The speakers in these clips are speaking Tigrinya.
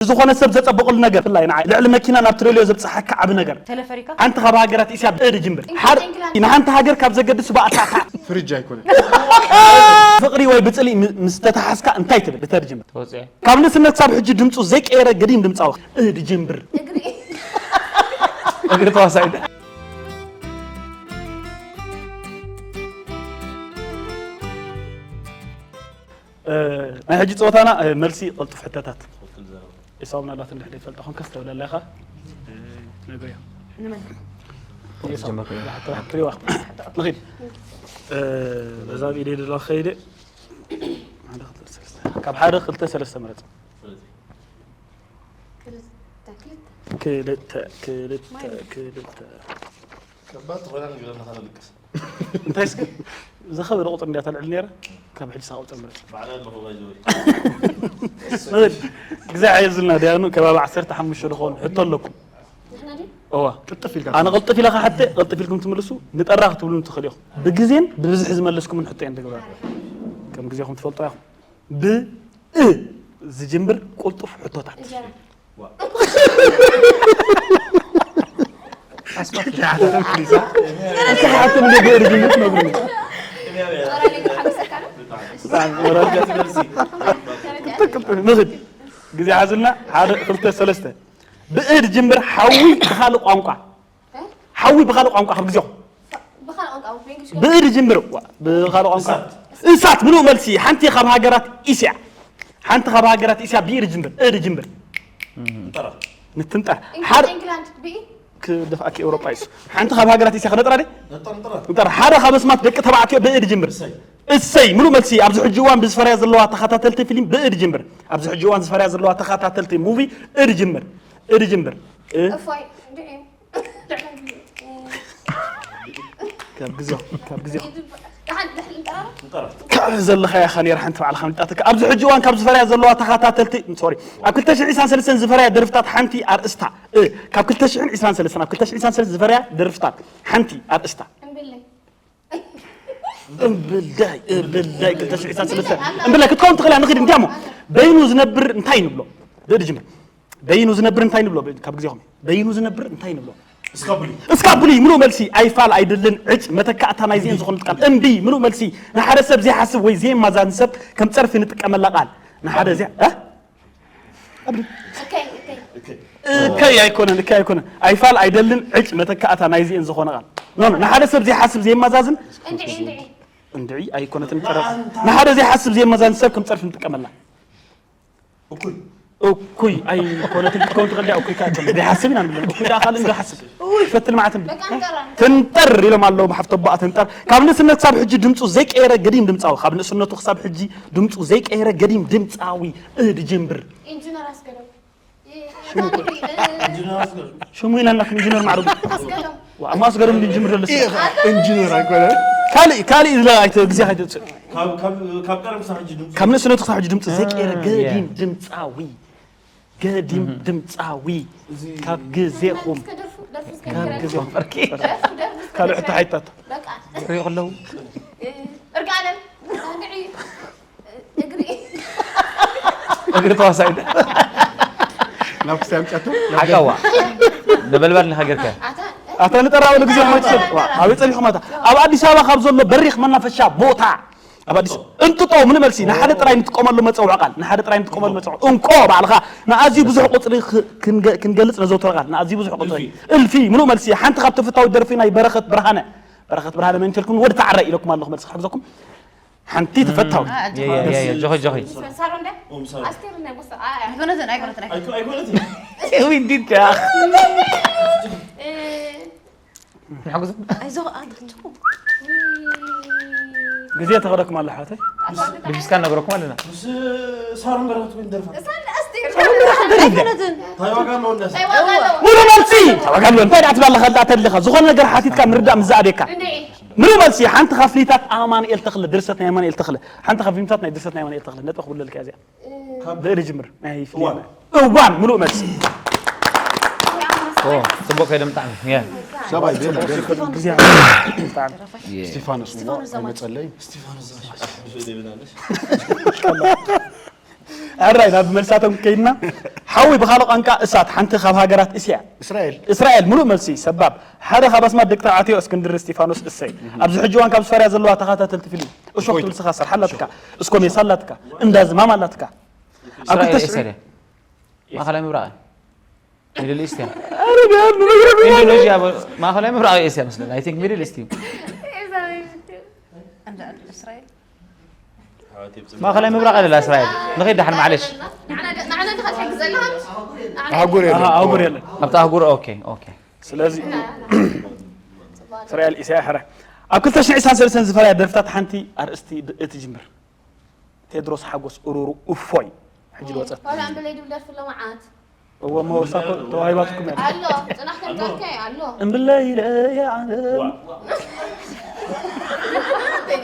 ዝኾነ ሰብ ዘጸበቐሉ ነገር፣ ብፍላይ ንዓይ፣ ልዕሊ መኪና ናብ ትደልዮ ዘብጽሓካ ዓቢ ነገር። ተለፈሪካ? ሓንቲ ካብ ሃገራት እስያ ብእድ ጅምብር። ሓር-፣ ንሓንቲ ሃገር ካብ ዘገድስ ባእታታት። ፍሪጅ ኣይኮነን። ፍቕሪ ወይ ብጽልኢ ም-፣ ምስ ተተሓዝካ እንታይ ትብል? ብተድ ጅምብር። ተወጽኤ። ካብ ንእስነት ክሳብ ሕጂ ድምጹ ዘይቀየረ ገዲም ድምጻዊ። እድ ጅምብር። እግሪ። እግሪ ተዋሳኢ። እ፣ ናይ ሕጂ ጸወታና፣ እ፣ መልሲ ቅልጡፍ ሕቶታት። ኤሳው ምናልባት እንድሕር ዘይትፈልጣ ኮንካ ክተብለላ ኢኻ። እ፣ ትነግርዮ። ንመን? ኤሳው። ጀመርኩ። ላሕቶ ክሪዋ። ንኺድ። እ፣ በዛ ብኢደይ ደለዋ ከይደ። ሓደ፣ ክልተ፣ ሰለስተ። ካብ ሓደ፣ ክልተ፣ ሰለስተ ምረጽ። ክልተ፣ ክልተ። ክልተ፣ ክልተ፣ ክልተ። ከባድ ትኾና ንግረና ከነልቅስ። እንታይ እስኪ? ዝኸበደ ቁፅሪ እንዲያ ተልዕል ነይረ፣ ካብ ሕጂ ሳብ ቁፅሪ ምረፅ። ባዕላ ኣለኹ ባይ ዘወይ። ንኽድ። ግዜ ሓየዙልና፣ ደያኑ ከባቢ ዓሰርተ ሓሙሽተ ዝኾኑ ሕቶ ኣለኩም። ንሕና ድዩ? እዋ። ቅልጥፍ ኢልካ ኣነ ትምልስ። ቅልጥፍ ኢለ ክሓተ፣ ቅልጥፍ ኢልኩም ትምልሱ፣ ንጠራ ክትብሉ ትኽእሉ ኢኹም። ብግዜን ብብዝሒ ዝመለስኩምን ሕቶ እየን ትገብራ። ከም ግዜኹም ትፈልጡ ኢኹም። ብ እ ዝጅምር ቅልጡፍ ሕቶታት። እንጀራ። እስኪ ሓትም እንደ ብእር ዝጅምር ትነግሩኒ። ወራሊ ሓሙስ ኣካል? ብጣዕሚ ወራሊ። ንኽድ። ግዜ ሓዙልና። ሓደ፣ ክልተ፣ ሰለስተ። ብእድ ጅምር ሓዊ ብኻልእ ቋንቋ። እ? ሓዊ ብኻልእ ቋንቋ ካብ ግዜኹም። ብኻልእ ቋንቋ፣ ብእንግሊሽ። ብእድ ጅምር፣ ዋ፣ ብኻልእ ቋንቋ። እሳት። እሳት፣ ምሉእ መልሲ። ሓንቲ ካብ ሃገራት እስያ። ሓንቲ ካብ ሃገራት እስያ ብእድ ጅምር፣ እድ ጅምር። እንጠራ። ንትንጠር። ኢንግ-፣ ሓር-፣ ኢንግላንድ፣ ብኢ? ክደፍኣኪ ኤውሮጳ እዩ። ሓንቲ ካብ ሃገራት እስያ ክነጥራ ድየ? ነጠር፣ ነጠራ። እንጠራ። ሓደ ካብ ኣስማት ደቂ ተባዕትዮ ብእድ ጅምር። እሰይ። እሰይ፣ ምሉእ መልሲ። ኣብዚ ሕጂ እዋን ብዝፈርያ ዘለዋ ተኸታተልቲ ፊልም ብእድ ጅምር። ኣብዚ ሕጂ እዋን ዝፈርያ ዘለዋ ተኸታተልቲ ሙቪ እድ ጅምር። እድ ጅምር። እ? እፎይ፣ እንድዒ። ካብ ግዜኹም፣ ካብ ግዜኹም። ደሓን፣ ደሓን፣ እንጠራራ? ካብ ዘለኻያ ኢኻ ነይራ ሓንቲ ባዕልኻ ምልጣትካ። ኣብዚ ሕጂ እዋን ካብ ዝፈርያ ዘለዋ ተኸታተልቲ፣ ሶሪ፣ ኣብ ክልተ ሽሕን ዕስራን ሰለስተን ዝፈርያ ደርፍታት ሓንቲ ኣርእስታ። እ፣ ካብ ክልተ ሽሕን ዕስራን ሰለስተን፣ ኣብ ክልተ ሽሕን ዕስራን ሰለስተን ዝፈርያ ደርፍታት ሓንቲ ኣርእስታ። እምብለይ። እምብልዳይ፣ እምብልዳይ፣ ክልተ ሽሕን ዕስራን ሰለስተን። እምብልዳይ ክትከውን ትኽእል እያ፣ ንኽድ እንዲያሞ። በይኑ ዝነብር እንታይ ንብሎ? ደድጅምር። በይኑ ዝነብር እንታይ ንብሎ? ካብ ግዜኹም። በይኑ ዝነብር እንታይ ንብሎ? እስካቡሊ። እስካቡሊ፣ ምሉእ መልሲ። ኣይፋል፣ ኣይደልን፣ ዕጭ፣ መተካእታ ናይዚኤን ዝኾኑ ቃል። እምቢ፣ ምሉእ መልሲ። ንሓደ ሰብ ዘይሓስብ ወይ ዘየማዛን ሰብ ከም ጸርፊ ንጥቀመላ ቃል። ንሓደ ዘይ-፣ እ? እከይ፣ እከይ። እከይ ኣይኮነን፣ እከይ ኣይኮነን። ኣይፋል፣ ኣይደልን፣ ዕጭ፣ መተካእታ ናይዚኤን ዝኾነ ቃል። ኖ፣ ኖ፣ ንሓደ ሰብ ዘይሓስብ ዘየማዛዝን። እንድዒ፣ እንድዒ። እንድዒ ኣይኮነትን፣ ጸረ-፣ ንሓደ ዘይሓስብ ዘየማዛዝን ሰብ ከም ጸርፊ ንጥቀመላ። እኩይ። እኩይ ኣይኮነትን ክትከውን ትኽእል እያ፣ እኩይ ከኣ ኣይኮነትን። ዘይሓስብ ኢና ንብል። እኩይ ደኣ ካልእ እንዶ ሓስብ። እይ፣ ፈትን መዓትን። በቃ እንጠራ። ትንጠር ኢሎም ኣለዉ፣ ብሓፍቶ ኣቦኣ ትንጠር። ካብ ንእስነት ክሳብ ሕጂ ድምፁ ዘይቀየረ ገዲም ድምፃዊ። ካብ ንእስነቱ ክሳብ ሕጂ ድምፁ ዘይቀየረ ገዲም ድምፃዊ። እድ ጅምብር። ኢንጂነር ኣስገዶም። ሽሙ እኮ። ኢንጂነር ኣስገዶም። ሽሙ ኢናላኩም ኢንጂነር ማዕረጉ። ኣስገዶም። ዋ፣ እሞ ኣስገዶም ድዩ ጅምር ዘሎ? ኢኻ ኢንጂነር ኣይኮነን። ካልእ፣ ካልእ ኢላ ኣይተ-፣ ግዜ ከይተውፅእ። ካብ፣ ካብ፣ ካብ ቀደም ክሳብ ሕጂ ድምፂ ካብ ንእስነቱ ክሳብ ሕጂ ድምፂ ዘይቀየረ እ፣ ገዲም የ። ድምፃዊ። ገዲም እህ። ድምፃዊ። እዚ ካብ ግዜኹም። እስከ ደርፉ፣ ደርፉ እስከ ካብ ደርፉ። ግዜኹም። ደርፉ፣ ደርፉ እስከ ካልእ ደርፉ። ሕቶ ሓይታት። በቃ። ሪኦ ከለዉ። እ፣ እርጋለም። እንድዒ። እግሪ። እግሪ ተዋሳኢ ዶ? ናብ ክስታይ ኣምጻቱ። ሓቃዋ። ነበልባል ንሃገርከ። ኣታ፣ ኣታ ንጠራበሉ ግዜ ኣታ፣ ማይት ሰብ። ኣታ፣ ዋ፣ ኣታ። ኣበይ ጸኒሕኩም ኣታ? ኣብ ኣዲስ ኣበባ ካብ ዘሎ በሪኽ መናፈሻ ቦታ። ኣብ ኣዲስ እንጥጦ፣ ምሉእ መልሲ። ንሓደ ጥራይ ንጥቀመሉ መጸውዒ ቃል። ንሓደ ጥራይ ንጥቀመሉ መጸውዒ። እንቆ ባዕልኻ ንኣዝዩ ብዙሕ ቁጽሪ ክ-፣ ክንገ-፣ ክንገልጽ ነዘውትሮ ቃል። ንኣዝዩ ብዙሕ ቁጽሪ። እልፊ። እልፊ፣ ምሉእ መልሲ። ሓንቲ ካብ ተፈታዊት ደርፊ ናይ በረኸት ብርሃነ። በረኸት ብርሃነ መን ኢልኩም ወዲ ታዕረ ኢለኩም ኣለኹ መልሲ ክሕግዘኩም። ሓንቲ ተፈታዊ። እ፣ የ፣ የ፣ የ፣ የ፣ ጆኺ፣ ጆኺ። ሳሮን ዶ? ኦም ሳሮን። ኣስቴር ናይ ቦሳ፣ ኣ፣ ያ። ኣይኮነትን፣ ኣይኮነትን፣ ኣይኮነትን። ኣይኮ-፣ ኣይኮነትን። እውይ፣ እንዲድ ከኣ። እ፣ ንሕግዞ። ኣይዞ፣ ኣንቱ። ግዜ ተኸደኩም ኣሎ፣ ሓወተይ። ኣታ፣ ኣታ፣ ብጅስካ ነግረኩም ኣለና። ምስ ሳሮን በረኸት ግን ደርፋ። እሳ ኣስቴር። ኣይኮነትን። እንታይ ዋጋ ኣለዎ እንዳስ? እንታይ ዋጋ ኣለዎ? ሙሉ መልሲ። እንታይ ዋጋ ኣለዎ? እንታይ ደኣ ትብል ኣለኻ? ደኣ ተድልኻ። ዝኾነ ነገር ሓቲትካ ምርዳእ ምስ ዝኣበየካ። እንዴ? ምሉእ መልሲ። ሓንቲ ካብ ፍሊታት ኣማኑኤል ተኽለ፣ ድርሰት ናይ ኣማኑኤል ተኽለ። ሓንቲ ካብ ፊልምታት ናይ ድርሰት ናይ ኣማኑኤል ተኽለ። ነጥቢ ክብለልካ እያ እዚኣ። ካብ ብእሪ ጅምር። ናይ ፊልም። እዋን። እዋን፣ ምሉእ መልሲ። ኦ፣ ጽቡቕ ከይደ ብጣዕሚ። ያ። ሰብኣይ ቤላ፣ ቤላ። ግዜ ብጣዕሚ። የ። እስቲፋኖስ እውን እስቲፋኖስ ዘማች። ኣይመጸለይ። እስቲፋኖስ ዘማች። ሕራይ ናብ መልሳቶም ከይድና። ሓዊ ብኻልእ ቋንቋ እሳት፣ ሓንቲ ካብ ሃገራት እስያ። እስራኤል። እስራኤል። ምሉእ መልሲ። ሰባብ። ሓደ ካብ ኣስማት ደቂ ተባዕትዮ እስክንድር እስጢፋኖስ። እሰይ። ኣብዚ ሕጂ እዋን ካብ ዝፈርያ ዘለዋ ተኸታተልቲ ፊልም እሾክ ትብል ስኻ ሰርሓ ኣላትካ። እስኮ ሜሳ ኣላትካ። እንዳ ዝማም ኣላትካ። ኣብ እስራኤል ክልተ እየ ሰሪያ። ማእኸላይ ምብራቕ እየ። ሚድል ኢስት እያ። ኢንዶኔዥያ በ- ማእኸላይ ምብራቕ እየ እስያ መስለኒ። I think ሚድል ኢስት እዩ። እንዳ እስራኤል ማእኸላይ ምብራቕ ኣለላ እስራኤል። ንኸይድ ዳሕን ማዕለሽ። ንዓና ድ- ንዓና ድኻ ትሕግዝ ዘለኻ ኣህጉር የለን። ኣህጉር የለን። ኣብቲ ኣህጉር ኦኬ ኦኬ። ስለዚ እስራኤል ኢሳያ ሕረ ኣብ ክልተ ሽሕን ዕስራን ሰለስተን ዝፈረያ ደርፍታት ሓንቲ ኣርእስቲ ብእቲ ጅምር። ቴድሮስ ሓጎስ እሩሩ እፎይ። ሕጂ ዝወፀት ዋላ እምብለይ ድብል ደርፊ ኣሎ መዓት እዎ መወሳኮ ተዋሂባትኩም እያ። ኣሎ ፅናሕ ከምፀልካ ኣሎ እምብለይ ኢለ እየ ዓለም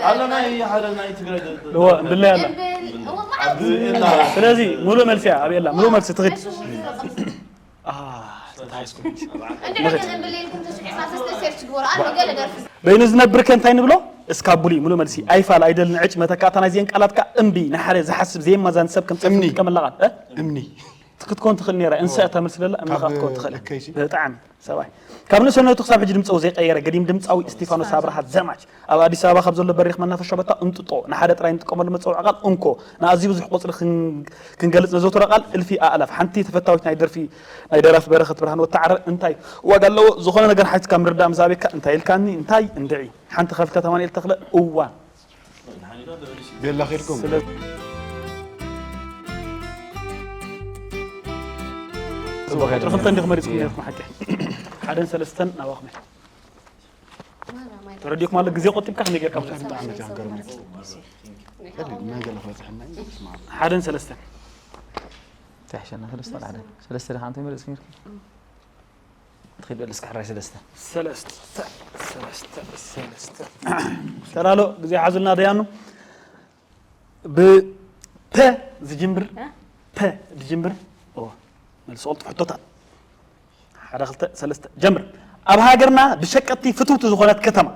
ኣሎ ናይ ሓደ ናይ ትግራይ ደ- ደ- እዎ እምብለይ ኣላ። እምብል እዎ መዓት ዓቢ እና ስለዚ ሙሉእ መልሲ እያ ኣብየላ ሙሉእ መልሲ ትኽድ። እሱ ተታሒዝኩም እንድሕር እምብለይ ኢልኩም ተስዒ ፋሰስ ተሴርች ግበሩ ኣሎ ገለ ደርፊ በይኑ ዝነብር ከ እንታይ ንብሎ? እስካቡሊ ሙሉእ መልሲ። ኣይፋል ኣይደልን ዕጭ መተካእታ ናይዚአን ቃላት ከኣ እምቢ ንሓደ ዝሓስብ ዘየማዛን ሰብ ከም ጸፍሪ እምኒ። ትጥቀመላ ቃል እ? እምኒ ክትኮን ትኽእል ነይራ እንስእ እታ መልሲ ደላ እምኒ ካብ ክትኮን ትኽእል ለከይሲ? ብጣዕሚ ሰብኣይ ካብ ንእሰነቱ ክሳብ ሕጂ ድምፀው ዘይቀየረ ገዲም ድምፃዊ እስቲፋኖስ ኣብርሃ ዘማች ኣብ ኣዲስ ኣበባ ካብ ዘሎ በሪኽ መናፈሻ ቦታ እንጥጦ ንሓደ ጥራይ እንጥቀመሉ መፀውዒ ቃል እንኮ ንኣዝዩ ብዙሕ ቁፅሪ ክን- ክንገልፅ ነዘውትሮ ቃል እልፊ ኣእላፍ ሓንቲ ተፈታዊት ናይ ደርፊ ናይ ደራፊ በረኸት ብርሃን ወተዓረ እንታይ ዋጋ ኣለዎ ዝኾነ ነገር ሓቲትካ ምርዳእ ምስ ኣቤካ እንታይ ኢልካኒ እንታይ እንድዒ ሓንቲ ካብ ክልተ ኣማኑኤል ተኽለ እዋን ቤላ ኸድኩም ስለ ቁፅሪ ክልተ እንዲኹም መሪፅኩም ነርኩም ሓቂ ሓደን ሰለስተን ናባኹም እየ ተረዲእኩም ኣሎ ግዜ ቆጢብካ ከመይ ጌርካ ብዙሕ ብጣዕሚ ጃንገርም ሓደን ሰለስተን ትሕሸና ሰለስተ ሓደ ሰለስተ ደኻ እንታይ መረፅኪ ነርኪ ትኸይድ በል እስኪ ሕራይ ሰለስተ ሰለስተ ሰለስተ ሰለስተ ተላሎ ግዜ ሓዙልና ደያኑ ብተ ዝጅምር ተ ዝጅምር ኦ መልሲ ቆልጡ ሕቶታት ሓደ ክልተ ሰለስተ ጀምር ኣብ ሃገርና ብሸቀጥቲ ፍትውቲ ዝኾነት ከተማ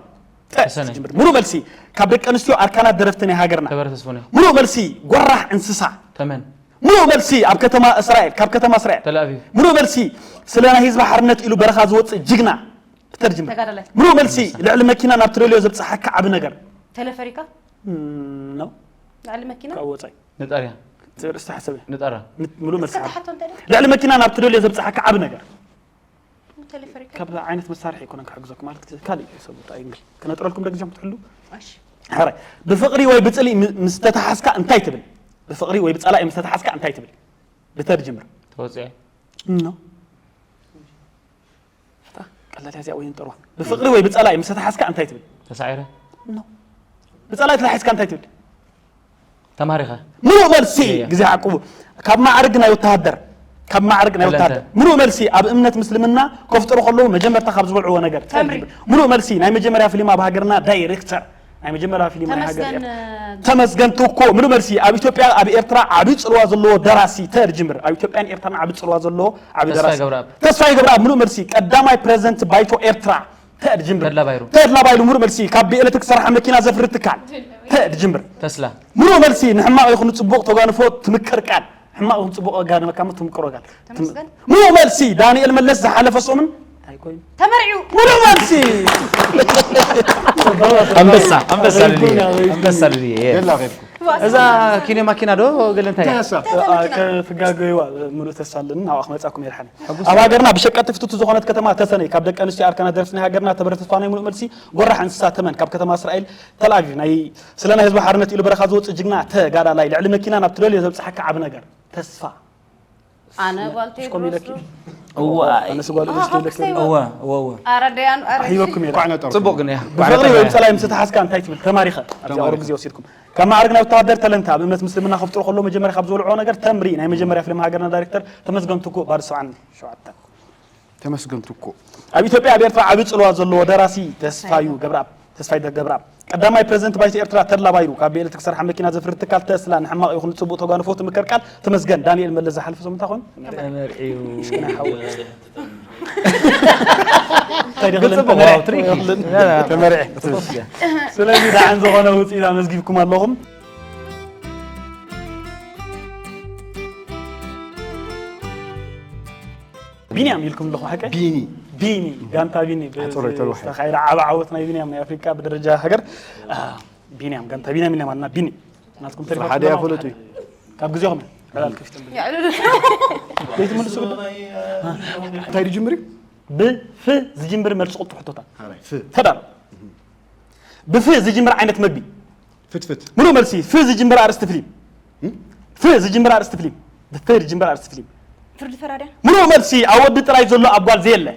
ተ ተሰነይ። ዝጅምር ሙሉእ መልሲ ካብ ደቂ ኣንስትዮ ኣርካናት ደረፍቲ ናይ ሃገርና ተበረ ተስፎነ ሙሉእ መልሲ ጎራሕ እንስሳ ተመን ሙሉእ መልሲ ኣብ ከተማ እስራኤል ካብ ከተማ እስራኤል ተልኣቪቭ ሙሉእ መልሲ ስለ ናይ ህዝቢ ሓርነት ኢሉ በረኻ ዝወፅእ ጅግና ብተርጅመ ተጋዳላይ። ሙሉእ መልሲ ልዕሊ መኪና ናብ ትደልዮ ዘብፅሓካ ዓቢ ነገር ተለፈሪካ ነው ልዕሊ መኪና ካብ ወፃኢ ንጣርያ ትብል ዝተሓሰበ ንጣራ ሙሉእ መልሲ እስከ ሓ- ተሓቶ እንታይ ደል ልዕሊ መኪና ናብ ትደልዮ ዘብፅሓካ ዓቢ ነገር ተለፈሪካ ካብ ዓይነት መሳርሒ ኣይኮነን ክሕግዘኩም ማለት ካልእ እዩ ሰብ እንታይ ይብል ክነጥረልኩም ደግጃም ክትሕሉ እሺ ሕራይ ብፍቕሪ ወይ ብፅልኢ ም- ምስ ተተሓዝካ እንታይ ትብል ብፍቕሪ ወይ ብፀላኢ ምስ ተተሓዝካ እንታይ ትብል ብተርጅምር ተወፅዐ ኖ ቀላል ያዚያ ወይ ንጠርዋ ብፍቕሪ ወይ ብፀላኢ ምስ ተተሓዝካ እንታይ ትብል ተሳዒረ ኖ ብፀላኢ ተታሒዝካ እንታይ ትብል ተማሪኸ ሙሉእ መልሲ እያ። ግዜ ዓቅቡ ካብ ማዕርግ ናይ ወተሃደር ካብ ማዕርግ ናይ ከለንተ። ወተሃደር ሙሉእ መልሲ ኣብ እምነት ምስልምና ከፍጥሩ ከለዉ መጀመርታ ካብ ዝበልዕዎ ነገር ተምሪ። ሙሉእ መልሲ ናይ መጀመርያ ፊልም ኣብ ሃገርና ዳይሬክተር ናይ መጀመርያ ፊልም ናይ ሃገር ተመስገን እያ። ተመስገን ትኮ ሙሉእ መልሲ ኣብ ኢትዮጵያ ኣብ ኤርትራ ዓቢ ጽልዋ ዘለዎ ደራሲ ተድጅምር ኣብ ኢትዮጵያን ኤርትራን ዓቢ ጽልዋ ዘለዎ ዓቢ ተስፋይ ደራሲ ገብረኣብ። ተስፋይ ገብረኣብ ሙሉእ መልሲ ቀዳማይ ፕሬዝደንት ባይቶ ኤርትራ ተድጅምር ተድላ ባይሩ። ተድላ ባይሩ ሙሉእ መልሲ ካብ ብኤሌክትሪክ ዝሰርሓ መኪና ዘፍሪ ትካል ተድጅምር ተስላ ሙሉእ መልሲ ንሕማቕ ይኹን ንጽቡቕ ተጓንፎ ትምክር ቃል ሕማቕ ይኹን ጽቡቕ ኣጋንመካ ሞ ትምክሮ ቃል ተመስገን። ሙሉእ መልሲ ዳንኤል መለስ ዝሓለፈ ሰሙን እንታይ ኮይኑ ተመርዒው ሙሉእ መልሲ ኣንበሳ ኣንበሳ ልልየ ኣንበሳ ልልየ ቤላ ኸድኩም እዛ ኪነ ማኪና ዶ ገለ እንታይ እያ? ተሳ ክትጋገይዋ ሙሉእ ተስፋ ኣለኒ ናብኣ ክመጻኩም የድሓኒ ኣብ ሃገርና ብሸቀጥቲ ፍትውቲ ዝኾነት ከተማ ተሰነይ ካብ ደቂ ኣንስትዮ ኣርካናት ደርፍቲ ናይ ሃገርና ተበረትፋ ናይ ሙሉእ መልሲ ጎራሕ እንስሳ ተመን ካብ ከተማ እስራኤል ተልኣቪቭ ናይ ስለ ናይ ህዝቢ ሓርነት ኢሉ በረኻ ዝወፅእ ጅግና ተጋዳላይ ልዕሊ መኪና ናብ ትደልዮ ዘብፅሓካ ዓብ ነገር ተስፋ ኣነ ጓል ሽኮም ኢለኪ ቴድሮስ እዋ ኣነስ ጓል ኣንስተዮ ኢለኪ ክስተይ እወ እወ እወ ኣረደያን ኣረ ሒበኩም እየ እንኳዕ ነጠርኩ ፅቡቅ ግን እያ ብፍቅሪ ወይ ብፀላይ ምስ ተሓዝካ እንታይ ትብል ተማሪኸ ኣብዚ ኣውሮ ግዜ ወሲድኩም ካብ ማዕርግ ናይ ወታሃደር ተለንታ ኣብ እምነት ምስልምና ከፍጥሩ ከሎ መጀመርያ ካብ ዝበልዖ ነገር ተምሪ ናይ መጀመርያ ፊልም ሃገርና ዳይሬክተር ተመስገን ትኩእ ባዶ ሰብዓን ሸውዓተን ተመስገን ትኩ ኣብ ኢትዮጵያ ኣብ ኤርትራ ዓቢ ጽልዋ ዘለዎ ደራሲ ተስፋዩ ገብረኣብ ተስፋይ ገብረኣብ ቀዳማይ ፕሬዝደንት ባይቶ ኤርትራ ተድላ ባይሩ ካብ ብኤሌክትሪክ ሰርሓ መኪና ዘፍሪ ትካል ተስላ ንሕማቕ ይኹን ንጽቡቕ ተጓንፎ ትምከር ቃል ተመስገን ዳንኤል መለስ ዝሓለፈ ሰሙን እንታይ ኮይኑ ተመርዒዩ ሽክና ሓወ እንታይ ደኽልን ግልጽ ተመርዒ ዋው ትሪክ ይኽልን ተመርዒ ስለዚ ደሓን ዝኾነ ውፅኢት ኣመዝጊብኩም ኣለኹም ቢንያም ኢልኩም ኣለኹም ሓቀይ? ቢኒ ቢኒ ጋንታ ቢኒ ኣጸሮይ ተልዋሓይ። ዝተኻየደ ዓቢ ዓወት ናይ ቢንያም ናይ ኣፍሪካ ብደረጃ ሃገር አ፣ ቢንያም ጋንታ ቢንያም ኢልና ማለትና ቢኒ ናትኩም ተሪፋ ሓደያ ፈለጡ እዩ። ካብ ግዜኹም ዕላል ከፊቶም የዕልሉ ዘይትምልሱ ግዳ እንታይ ድጅምር እዩ? ብፍ ዝጅምር መልሲ ቁጥር ሕቶታት ፍ ተዳሎ ብፍ ዝጅምር ዓይነት መግቢ ፍትፍት ሙሉእ መልሲ ፍ ዝጅምር ኣርእስቲ ፊልም ፍ ዝጅምር ኣርእስቲ ፊልም ብፍ ዝጅምር ኣርእስቲ ፊልም ፍርዲ ፈራድያ ሙሉእ መልሲ ኣብ ወዲ ጥራይ ዘሎ ኣብ ጓል ዘየለ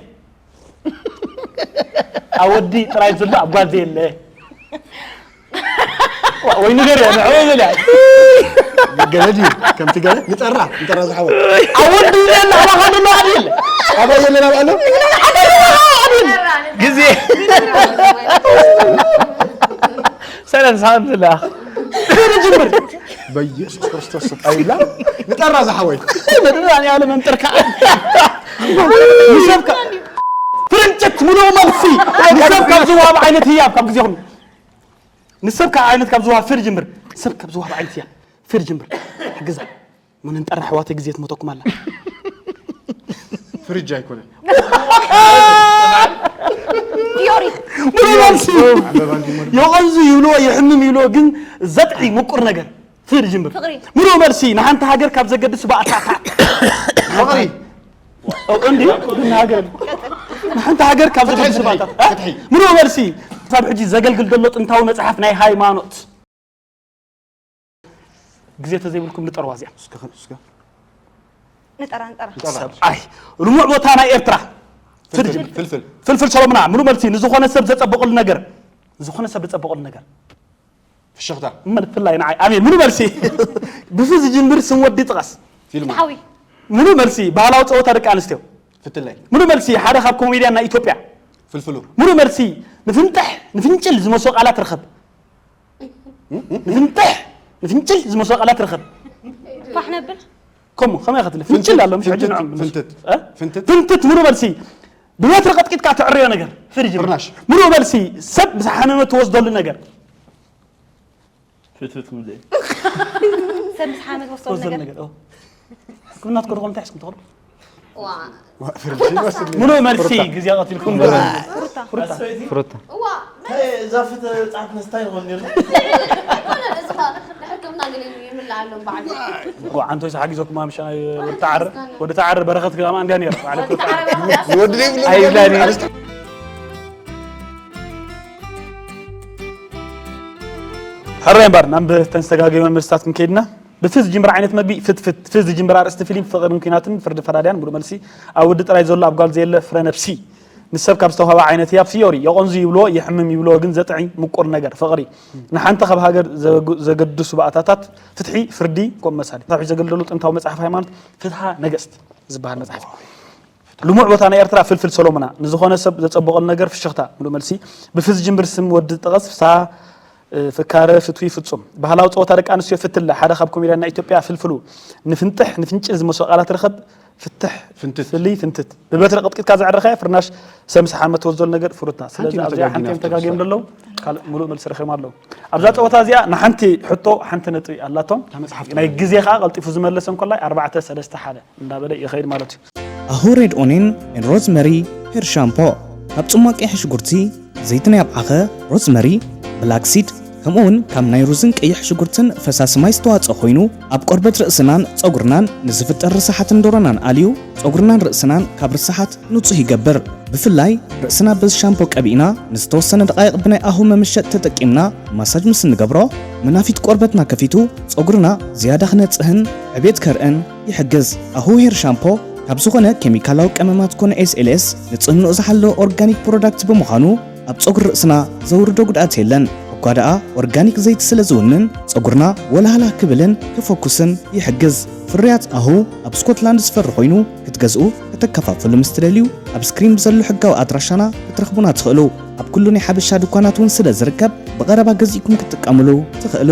ኣብ ወዲ ጥራይ ዘሎ ኣብ ጓል ዘየለ ወይ ነገር ንዕወ ዘለ ገለ ድዩ ከምቲ ገለ ንጠራ ንጠራ ዝሓወ ኣብ ወዲ ዘየለ ኣባኻ ዘሎ ኣብ የለ ኣባይ የለን ኣብ ኣሎ ግዜ ሰላም ሰላም ዝላ በኢየሱስ ክርስቶስ ስም ኣይብላ ንጠራ ዝሓወይ መድሃኒዓለም ኣምጥርካ ንሰብካ ፍርንጭት ሙሉእ መልሲ ንሰብ ካብ ዝወሃብ ዓይነት ህያብ ካብ ግዜኹም ንሰብ ካብ ዓይነት ካብ ዝወሃብ ፍር ጅምር ንሰብ ካብ ዝወሃብ ዓይነት ህያብ ፍር ጅምር ሓግዛ ምን እንጠራ ኣሕዋተይ ግዜ ትመተኩም ኣላ ፍሪጅ ኣይኮነን ፊዮሪ ሙሉእ መልሲ የቐንዙ ይብልዎ ይሕምም ይብልዎ ግን ዘጥዒ ምቁር ነገር ፍር ጅምር ፍቕሪ። ሙሉእ መልሲ ንሓንቲ ሃገር ካብ ዘገድሱ ባእታታት ፍቕሪ እንዲ ንሃገር ንሓንቲ ሃገር ካብ ዘገድሱ ባእታታት ፍትሒ። ሙሉእ መልሲ ክሳብ ሕጂ ዘገልግል ዘሎ ጥንታዊ መፅሓፍ ናይ ሃይማኖት ግዜ ተዘይብልኩም ንጠርዋ እዚኣ ንጠራ ንጠራ ሰብኣይ ልሙዕ ቦታ ናይ ኤርትራ ፍርጅ ፍልፍል ፍልፍል ሰሎምና ሙሉ መልሲ ንዝኾነ ሰብ ዘጸበቐሉ ነገር ዝኾነ ሰብ ዘጸበቐሉ ነገር ፍሽኽታ እመ ብፍላይ ንዓይ ኣሜን ሙሉ መልሲ ብፍ ዝጅምር ስም ወዲ ጥቐስ ፊልም ሓዊ ሙሉ መልሲ ባህላዊ ጸወታ ደቂ ኣንስትዮ ፍትላይ ሙሉ መልሲ ሓደ ካብ ኮሜድያን ናይ ኢትዮጵያ ፍልፍሉ ሙሉ መልሲ ንፍንጥሕ ንፍንጭል ዝመስሉ ቃላት ርኸብ ንፍንጥሕ ንፍንጭል ዝመስሉ ቃላት ርኸብ ፋሕ ነብል ከምኡ ከመይ ክትብል ፍንጭል ኣሎ ምስ ሕጂ ንዕም ፍንትት እ? ፍንትት ፍንትት ሙሉ መልሲ ብበትሪ ቀጥቂጥካ ትዕርዮ ነገር ፍሪጅ ፍርናሽ ሙሉ መልሲ ሰብ ምስ ሓመመ ትወስደሉ ነገር ፍትፍት ሙዜ ሰብ ምስ ሓመት ወስዶ ትወስደሉ ነገር ነገር ኦ። ሕክምና ትከዱ ከምታይ ሕስኩም ትኸዱ ፍርጅ ይመስል ሙሉ መልሲ ግዜ ቀትልኩም ፍሩታ ፍሩታ እዛ ፍተ ጻት መስታይ ይኾን ነርና ንሕክምና ገለ ይምላእ ኣሎም በዓል ጓ ዓንቶይ ሓጊዞኩም ምሻ ወዲ ተዓር ወዲ ተዓር በረኸት ግዳማ እንዲያ ነይራ ባዕለ ወዲ ዘይብሉ ኣይብላኒ ሕራይ እምበር ናብ ተንስተጋገዩ መልስታት ክንከይድና ብፍ ዝጅምር ዓይነት መግቢ ፍትፍት ፍ ዝጅምር ኣርእስቲ ፊልም ፍቕርን ኩናትን ፍርዲ ፈራድያን ሙሉ መልሲ ኣብ ወዲ ጥራይ ዘሎ ኣብ ጓል ዘየለ ፍረ ነብሲ ንሰብ ካብ ዝተዋህበ ዓይነት ህያብ ፍዮሪ የቐንዙ ይብልዎ ይሕምም ይብልዎ ግን ዘጥዒ ምቁር ነገር ፍቕሪ ንሓንቲ ካብ ሃገር ዘገ- ዘገድሱ ባእታታት ፍትሒ ፍርዲ ከምኡ መሳሊ ካብ ዘገልደሉ ጥንታዊ መፅሓፍ ሃይማኖት ፍትሃ ነገስት ዝበሃል መፅሓፍ ልሙዕ ቦታ ናይ ኤርትራ ፍልፍል ሰሎሙና ንዝኾነ ሰብ ዘፀበቐሉ ነገር ፍሽኽታ ሙሉ መልሲ ብፍ ዝጅምር ስም ወዲ ጠቐስ ፍስሃ ፍካረ ፍትዊ ፍጹም ባህላዊ ፀወታ ደቂ ኣንስትዮ ፍትለ ሓደ ካብ ኮሜድያን ናይ ኢትዮጵያ ፍልፍሉ ንፍንጥሕ ንፍንጭል ዝመስሉ ቃላት ርኸብ ፍትሕ ፍንትት። ፍልይ ፍንትት ብበትሪ ቀጥቂጥካ ዘዕረኸ ፍርናሽ ሰምስ ሓመት ወዘሉ ነገር ፍሩታ ስለዚ ሓንቲ ኣብዚኣ ሓንቲ ተጋጊና እዮም ተጋጊዮም ዘለዉ ካልእ ሙሉእ መልሲ ረኺቦም ኣለዉ ኣብዛ ፀወታ እዚኣ ንሓንቲ ሕቶ ሓንቲ ነጥቢ ኣላቶም መጽሓፍ ናይ ግዜ ከዓ ቀልጢፉ ዝመለሰ እንኮላይ ኣርባዕተ ሰለስተ ሓደ እንዳበለ ይኸይድ ማለት እዩ ኣሁ ሬድ ኦኔን ኤን ሮዝመሪ ሄር ሻምፖ ካብ ጽሟቕ ቀይሕ ሽጉርቲ ዘይቲ ናይ ኣብዓኸ ሮዝመሪ ብላክሲድ ከምኡውን ካብ ናይ ሩዝን ቀይሕ ሽጉርትን ፈሳሲ ማይ ዝተዋጽኦ ኮይኑ ኣብ ቆርበት ርእስናን ጸጉርናን ንዝፍጠር ርሳሓትን ዶሮናን ኣልዩ ጸጉርናን ርእስናን ካብ ርሳሓት ንጹህ ይገብር። ብፍላይ ርእስና በዚ ሻምፖ ቀቢእና ንዝተወሰነ ደቓይቕ ብናይ ኣሁ መመሸጥ ተጠቂምና ማሳጅ ምስ እንገብሮ መናፊት ቆርበትና ከፊቱ ጸጉርና ዝያዳ ክነጽህን ዕቤት ከርእን ይሕግዝ። ኣሁ ሄር ሻምፖ ካብ ዝኾነ ኬሚካላዊ ቀመማት ኮነ ኤስኤልኤስ ንጽህንኡ ዝሓለወ ኦርጋኒክ ፕሮዳክት ብምዃኑ ኣብ ጸጉሪ ርእስና ዘውርዶ ጉድኣት የለን። እኳ ደኣ ኦርጋኒክ ዘይቲ ስለ ዝውንን ጸጉርና ወላህላ ክብልን ክፈኩስን ይሕግዝ። ፍርያት ኣሁ ኣብ ስኮትላንድ ዝፈሪ ኮይኑ ክትገዝኡ ከተከፋፍሉ ምስ ትደልዩ ኣብ ስክሪን ብዘሎ ሕጋዊ ኣድራሻና ክትረኽቡና ትኽእሉ። ኣብ ኩሉ ናይ ሓበሻ ድኳናት እውን ስለ ዝርከብ ብቐረባ ገዚእኩም ክትጥቀምሉ ትኽእሉ።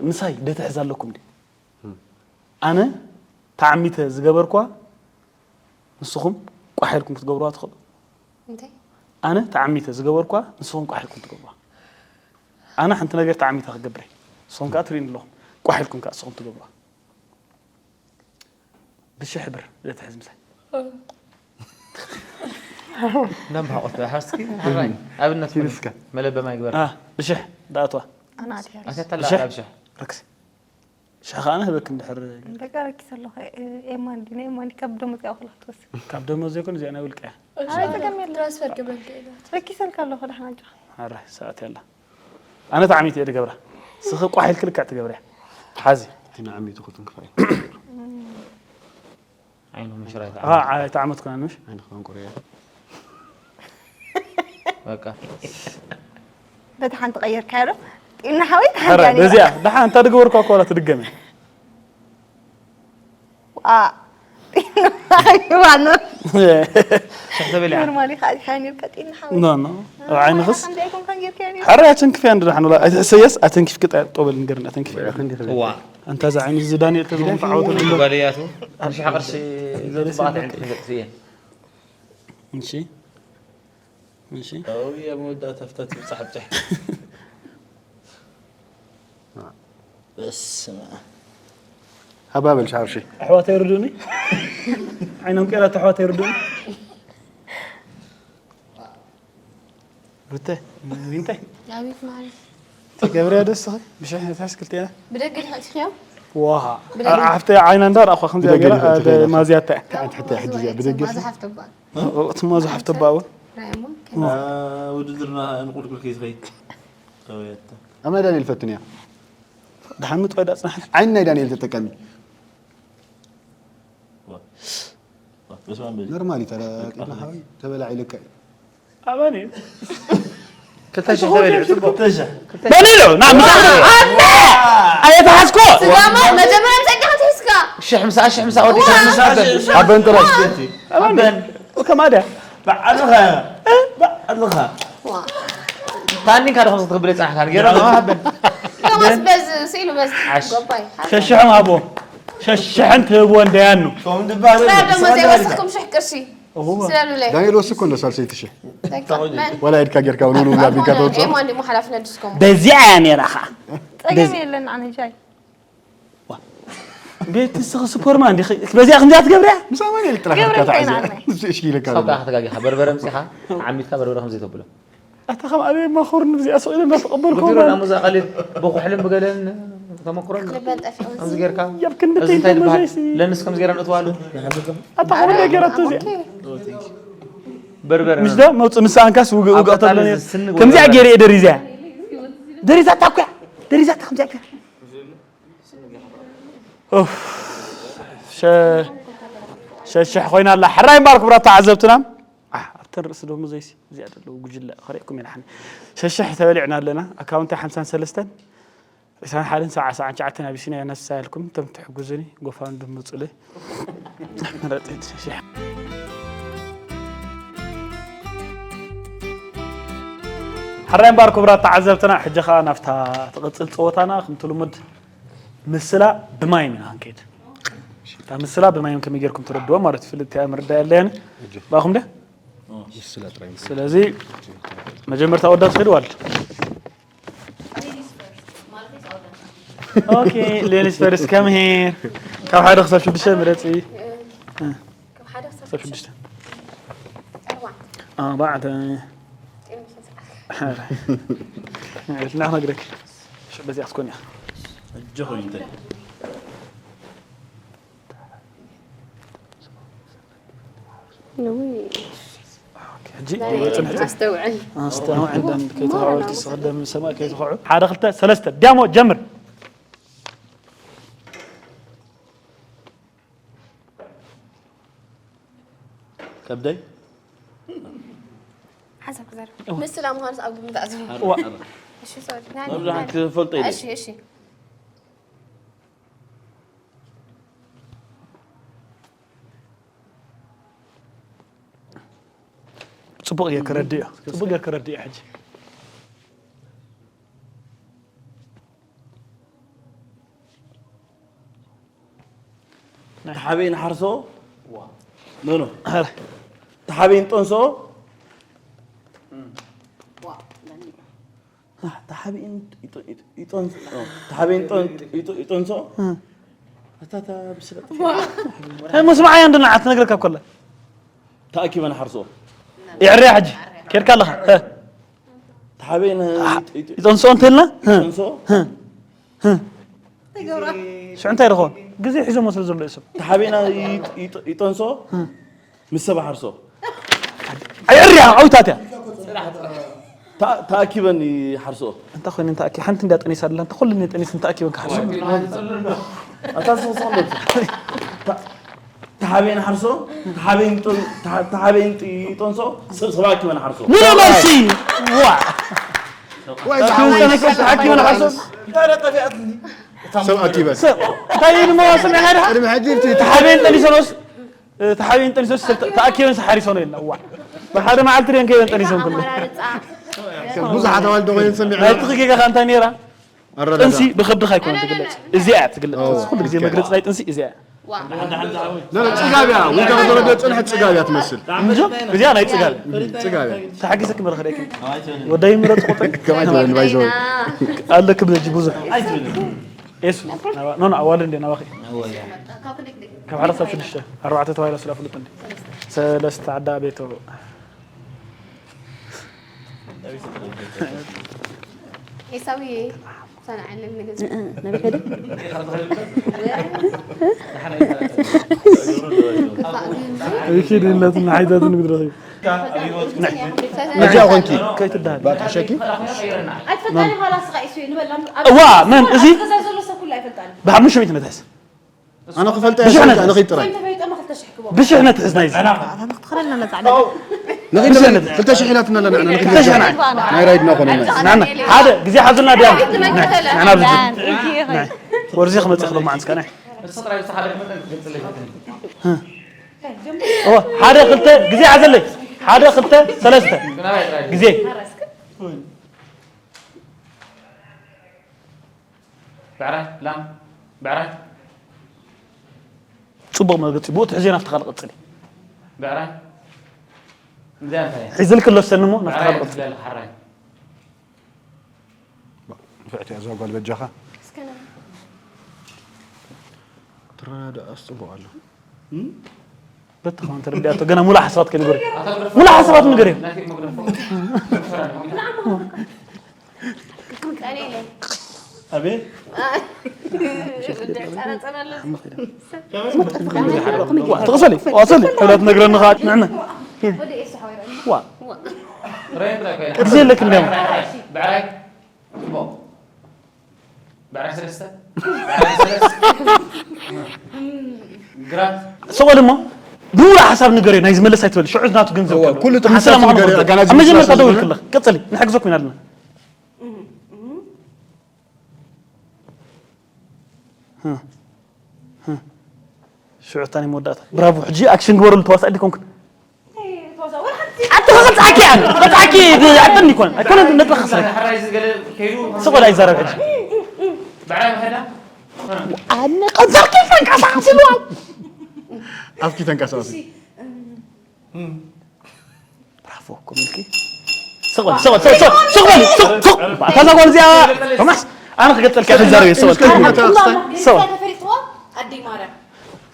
ምሳይ ደትሕዝ ኣለኩም ዲ ኣነ ተዓሚተ ዝገበርኳ ንስኹም ቋሕ ኢልኩም ክትገብርዋ ትኽእሉ እንታይ? ኣነ ተዓሚተ ዝገበርኳ ንስኹም ቋሕ ኢልኩም ትገብርዋ። ኣነ ሓንቲ ነገር ተዓሚተ ክገብር እየ፣ ንስኹም ከዓ ትርእዩኒ ኣለኹም። ቋሕ ኢልኩም ከዓ ንስኹም ትገብርዋ። ብሽሕ ብር ዘትሕዝ ምሳይ። እናምሓቆት ሓስኪ ሓራይ ኣብነት ኩን። እስከ። መለበማ ይግበር። አ፣ ብሽሕ ዳኣትዋ ኣነ ኣትያ ኣተታላ ብሽሕ? ብሽሕ ረክስ። ሽሕ ከዓ ንህበክ እንድሕር በቃ ረኪሰ ኣለኹ። ኤማን ድዩ ናይ ኤማን ካብ ደሞዝ ያው ክላትወስ ካብ ደሞዝ ዘይኮን እዚኣ ናይ ውልቀ እያ። ኣይ ጸገም የለን። ትራንስፈር ግበል ከኢላ። ረኪሰልካ ኣለኹ ደሕና እንጂ። ሓራይ ሰዓት ያላ ኣነ ተዓሚት እየ ድገብራ። ስኺ ቋሕ ኢልክ ልክዕ ትገብርያ። ሓዚ እቲ ንዓሚቱ ክትንክፋ እዩ። ዓይኑ ምሽራይ አ፣ ዓ-፣ ተዓመት ኮና ምሽ ዓይንኻ መንቆርያ። በቃ በቲ ሓንቲ ቀየርካዮ ዶ? ጢና ሓወይ ሓራይ በዚኣ ደሓ እንታ ድገበርኳ እኮ ዋላ ትድገም እያ። ዋ ጢና ሓወይ ዋኖ ሽሕ ተበሊዓ ኖርማሊ ካ ሓኒ ጢና ሓወይ ኖ ኖ ኣብ ዓይንኽስ ከምዚ ኣይኮንካን ጌርካዮ ነይሩ። ሓራይ ኣተንክፍያ እንዶ ሓን ወላ ኣይትሕሰየስ ኣተንኪፍ ክጣ ጦበል ንገርና ኣተንክፍ ዋ ጓልያቱ ንሽሕ ቅርሺ ዘፅባዕት ዕንቅልፍ ገጥፍ እየን እሺ እሺ ኣው ኣብ መወዳእታ ፍታት ትብጻሕ ብጻሕ በስመ ኣብ ሃባበል ሻርሺ ኣሕዋት ኣይርዱኒ ዓይኖም ቀይራት ኣሕዋት ኣይርዱኒ ሩተ እንታይ ኣቤት ማለት ትገብርያ ደስኺ ብሽሕ ነታስ ክልቴና ብደገ ልሕእትኽዮ ዋሃ ብደገ- ሓፍተ ዓይና እንዳረኣኹ ከምዚኣ ብደገ ገይራ ልሕእትኽዮ። ማዝያታ ሓንቲ ሕቶ ሕጂ እዚኣ ብደገ ማዝሓፍ ተባል እቲ ማዝሓፍ ተባእ እውን ውድድርና እንቁልቁል ከይትኸይድ ጠውያታ ኣማ ዳንኤል ፈትንያ ድሓን ምጥዋይ ዳፅናሕና ዓይኒ ናይ ዳንኤል ተጠቀሚ በስመ ኣብ በል ኖርማሊ ተለቂና ሓዊ ተበላዒ ልክዕ እዩ ኣባኒ ክልተ ሽሕ ተበሊዑ ፅቡቅ ተሻ በሊዑ ና ምሳ ኣየተሓዝኮ ስጋማ መጀመርያ ብፀጋ ክትሒዝካ ሽሕ ምሳ ሽሕ ምሳ ወዲእካ ሓበን ጥራይ ኣባኒ ከማ ድያ ባዕልኻ ባዕልኻ ታኒን ካደ ከምዚ ክትብል ይፅናሕካ ገይረ ሃበን ከማስ በዝ ስኢሉ በዝ ዓሽ። ጎባይ ሸሽሕም ሃቦ ሸሽሕን ትህብዎ እንደያኑ ከምኡ ድባል ስራ ደሞ ዘይወስኽኩም ሽሕ ቅርሺ ስለሉለይ ዳንኤል ወስኮ እንደ ሳልሰይቲ ሽሕ መን ወላ ኢድካ ጌርካ እውን እውን ጋር ቢጋቶ ኤማ እንዲሞ ሓላፍነት ድስከሙ በዚኣ እያ ነይራ ከዓ ጸገም የለን ኣነ ጃይ ቤት ንስኺ ሱፐርማን ዲኺ በዚኣ ክንዚኣ ትገብርያ ምስ ኣማኑኤል ጥራሕ ገብረ ኢልካ እንታይ ተዓዘ ናትናይ? እዚ እሽኪ ኢልካ ካብ ከዓ ክትጋጊኻ በርበረ ምፂኻ ዓሚትካ በርበረ ከምዘይ ተብሎ ኣታ ከም ኣበይ ማኹር ንብዚኣ ስቕ ኢለ እንዳተቐበልኩ ኮምፒውተር ኣብ ሙዛእ ቀሊል ብኩሕልን ብገለን ተመክሮ ኣሎ። ልበን ጠፊኡ ከምዚ ጌርካ ኣብ ክንዲ እዚ እንታይ ዝበሃል ዘይሲ ለንስ ከምዚ ጌራ ንእትዋሉ ኣታ ከምኡ እንደ ገይራቶ እዚኣ በርበረ ምሽ ዶ መውፅእ ምስ ኣንካስ ውግእ ኣብ ውግእ ቀጻሊ ተብለኒ ዝስንግ ከምዚኣ ወይበረ። ገይረ እየ ደሪዘያ ደሪዛታ እኮ እያ ደሪዛታ ከምዚኣ ገይረ ኡፍ፣ ሸ- ሸሽሕ ኮይና ኣላ ሕራይ እምበኣር ክቡራት ተዓዘብትና ኣሕ፣ ኣብተን ርእሲ ደሞ ዘይሲ እዚኣ ዘለዉ ጉጅለ ክርእየኩም ኢና ሓኒ ሸሽሕ ተበሊዕና ኣለና ኣካውንተይ ሓምሳን ሰለስተን ዒስራን ሓደን ሰብዓ ሰብዓን ትሽዓተን ኣቢሲንያ ነሳ ኢልኩም እቶም ትሕግዙኒ ጎፋንድሚ ምጹለይ መረፂ ትሸሽሕ ሓራይ እምበኣር ክቡራት ተዓዘብትና ሕጂ ከዓ ናብታ ትቕፅል ፀወታና ከምቲ ልሙድ ምስላ ብማይም ኢና ክንከይድ እታ ምስላ ብማይም ከመይ ጌርኩም ትረድዎ ማለት እዩ ፍልጥ እያ ምርዳእ የለያን ባኹም ደ ምስላ ጥራይ ስለዚ መጀመርታ ወዳ ትኸይድ ዋል ኦኬ ሌኒስ ፈርስ ከም ሄር ካብ ሓደ ክሳብ ሽዱሽተ ምረፂ ካብ ሓደ ክሳብ ክሳብ ሽዱሽተ ኣርባዕተ ኣርባዕተ ጤና ይስጥሓካ። ናክነግረክ በዚኣ ክትኮን እያ ሕጂ ኮይኑ እንታይ ሕጂ ኣስተውዕል ኣስተውዕል ደም ከይተኸዑ ሰማይ ከይተኸዑ ሓደ ክልተ ሰለስተ ዲያሞ ጀምር ከብደይ ሓሳብ ክዛረብ ምስላ ምዃኑስ ኣብ ግምት ኣትዩ ሓራ እሺ ሶሪ ናይ መብዛሕትኡ ክፈልጦ ኢለ እሺ እሺ ፅቡቕ ጌር ክረድእ እዩ ፅቡቕ ጌር ክረድእ እዩ ሕጂ ተሓበይ ንሓርሶ ኖ ኖ ተሓበይ ንጠንሶ ዋ፣ በኒ። ኣህ፣ ተሓቢእን ይጦ-፣ ይጦ-፣ ይጦንስ-፣ ኦ፣ ተሓቢእን ይጦን-፣ ይጦ-፣ ይጦንሶ? እ። ኣታ፣ ኣታ፣ ብስለ-፣ እ፣ መስማዓያ እንዶ ንዓት ነግረካ ኮላ። ተኣኪበን ሓርሶ። የዕርያ ሕጂ። ኬድካ ኣለኻ። እ። ተሓቢእን እ፣ ይጦ-፣ ይጦ-፣ ይጦንሶ እንተልና? እ። ይጦንሶ? እ። እ። ሽዑ እንታይ ይኸውን? ግዜ ሒዞሞ ስለ ዘሎ እዩ ሰብ። ተሓቢእና ይጥ-፣ ይጥ-፣ ይጠንሶ፣ እ። ምስ ሰብ ሓርሶ። ኣየዕርያ፣ ዓውታት እያ። ተኣ-፣ ተኣኪበን ይሓርሶ። እንታ ኮይነን ተኣኪ-፣ ሓንቲ እንድያ ጠኒሳ ኣላ፣ እንታ ኩለን ጠኒሰን ተኣኪበን ክሓርሶ። ኣታ ስቕ ስቕ በል። ተ-፣ ተሓቢእን ሓርሶ፣ ተሓቢእን ጥን-፣ ተሓ-፣ ተሓቢእን ጥ-፣ ይጠንሶ፣ ሰብ፣ ሰብ ኣኪበን ሓርሶ። ሙሉ መልሲ! ዋ! ወይ ተሓቢእን ሓርሶ። ሰብ ኣኪበን። ሰብ፣ እንታይ ኢሉ እሞ ስምዒ ናይ ደሓ? ቅድሚ ሕጂ እቲ ተሓቢእን ጠኒሶኖስ፣ እ፣ ተሓቢእን ጠኒሶስ፣ ሰብ ተ-፣ ተኣኪበን ሰሓሪሶኖ ኢልና። ዋ። ብሓደ መዓልቲ ድየን ከይበን ጠኒሶም ኩሉ። ኣመራርጻ። ብዙሓት ኣዋልድ ኮይነን ሰሚዐ። ናይ ትኺ ጌጋ ከ እንታይ ነይራ? ኣረዳዳ። ጥንሲ ብኸብድኻ ኣይኮነን ትግለጽ። እዚኣ እያ ትግለጽ። ኦ፣ ኩሉ ግዜ ኦኬ። መግለጺ ናይ ጥንሲ እዚኣ እያ። ዋ። ኖ፣ ኖ፣ ጽጋብ እያ። ውልቀ ከተረድኦ ጽንሐት ጽጋብ እያ ትመስል። እንጆ? እዚኣ ናይ ጽጋብ። ጽጋብ እያ። ተሓጊሰ ክመርኸ ደቂ። ወደይ ምረጽ ቁጥሪ። ከማይ ትበል ባይዘው። ኣለክ ብለጂ ብዙሕ። ኤሱ። ኖ፣ ኖ፣ ኣዋልድ እንዴ ናባኺ። ካብ ሓደ ክሳብ ሽዱሽተ፣ ኣርባዕተ ተባሂላ ስላ ፍሉጥ እንዴ። ሰለስተ ዓዳ ቤቶ። ኤሳውዬ፣ ሰንዓለን ንገዛ። እ፣ እ፣ ነብሐ ዶ? ክፋእ ግን እሺ፣ ድህነትን ሓይታትን ንግድረኺ። መጃ ኮንኪ? ከይትዳሃል። ባትሕሸኪ? ኣይትፈታኒ ኻላስ፣ ኻይሱ ንበላ። እዋ፣ መን? እዚ? ገዛ ዘሎ ሰብ ኩሉ ኣይፈልጣን። ብሓሙሽተ ሚእቲ ነትሕዝ። ኣነ ክፈልጣ እየ፣ ብሽሕ ነትሕዝ። ንኺድ ጥራይ። ብሽሕ ነትሕዝ ናይዚ። ኣታ ክትኸለና ነፃ ነፃ። ንኺድ ብሽሕ ጥራይ። ነትሕዝ። ክልተ ሽሕ ኢላትና ኣላ ንዓና፣ ንኺድ ክልተ ሽሕ ነትሕዝ። ናይ ራይድና ኮነ ናይ። ናና፣ ሓደ ግዜ ሓዙና ድያ? ናይ፣ ናና ኣብዚ። ናይ። ወርዚ ክመጽእ ክሎ ማዓንስካ ናይ። ኦ፣ ሓደ ክልተ ግዜ ሓዘለይ። ሓደ ክልተ ሰለስተ ግዜ። ብዕራይ፣ ላም፣ ብዕራይ። ጽቡቕ መግለጺ። ብኡ ትሕዝዮ ናብቲ ካልእ ቀጽሊ። ብዕራይ። እዚኣ እንታይ እያ? ሒዝልኪ ኣሎ ሰኒ እሞ ናብቲ ብዕራይ ካልእ ቀጽሊ። ትብለል ሓራይ። ንፍዕቲ እያ እዛ ጓል በጃኻ። እስከ ና። ትረዳዳእ ኣስጽቡቕ ኣሎ። እም? በቲ ኸማን ተረዲኣቶ፣ ገና ሙሉእ ሓሳባት ከይንገር። ሙሉእ ሓሳባት ንገር እዩ። ኣቤት። ዋ፣ ተቐሰሊ፣ ቀሰሊ፣ ሕብረት ነግረኒ ኸዓ፣ ንዕና። ዋ። ግዜ የለክ እንዲያውም። ብዕራይ፣ ጽቡቕ። ብዕራይ ሰለስተ? ብዕራይ ሰለስተ? ግራት? ስቕ በል እሞ፣ ብሙሉእ ሓሳብ ንገርዮ፣ ናይ ዝመለስ ኣይትበል፣ ሽዑ ናቱ ገንዘብ እወ፣ ከሎ። ኩሉ እቲ ምስ ሓሳብ ሰላም ንገርዮ፣ መቐመጥ። ኣጋናዚ ኣብ መጀመርታ ምስላ ደውልክለኽ፣ ቀጽሊ፣ ንሕግዘኩም ኢና ኣለና። ህ፣ ህ። ሽዑ እታ ናይ መወዳእታ። ብራቮ፣ ሕጂ ኣክሽን ግበረሉ፣ ተዋሳኢ ዲኮንኩን? ኣቲ ኸጽዓኪ ኣነ፣ ኸጽዓኪ፣ ኣጥኒ ይኮን፣ ኣይኮነን ነጥቢ ኸስረ። ስቕ በል ኣይዛረብ ሕጂ። ኣነ ቀንዘርኪ ተንቀሳቐስ ኢልዋ። ኣፍኪ ተንቀሳቐሲ። ብራቮ፣ ኮሚልኪ። ስቕ በል፣ ስቕ በል፣ ስቕ በል፣ ስቕ በል፣ ስቕ፣ ስቕ። ኣታ እዛ ጓል እዚኣ፣ ቶማስ፣ ኣነ ክገልጸልካ ክዛረብ እየ፣ ስቕ በል። ስቕ በል። ተፈሪጥዋ ኣደይ ማርያም።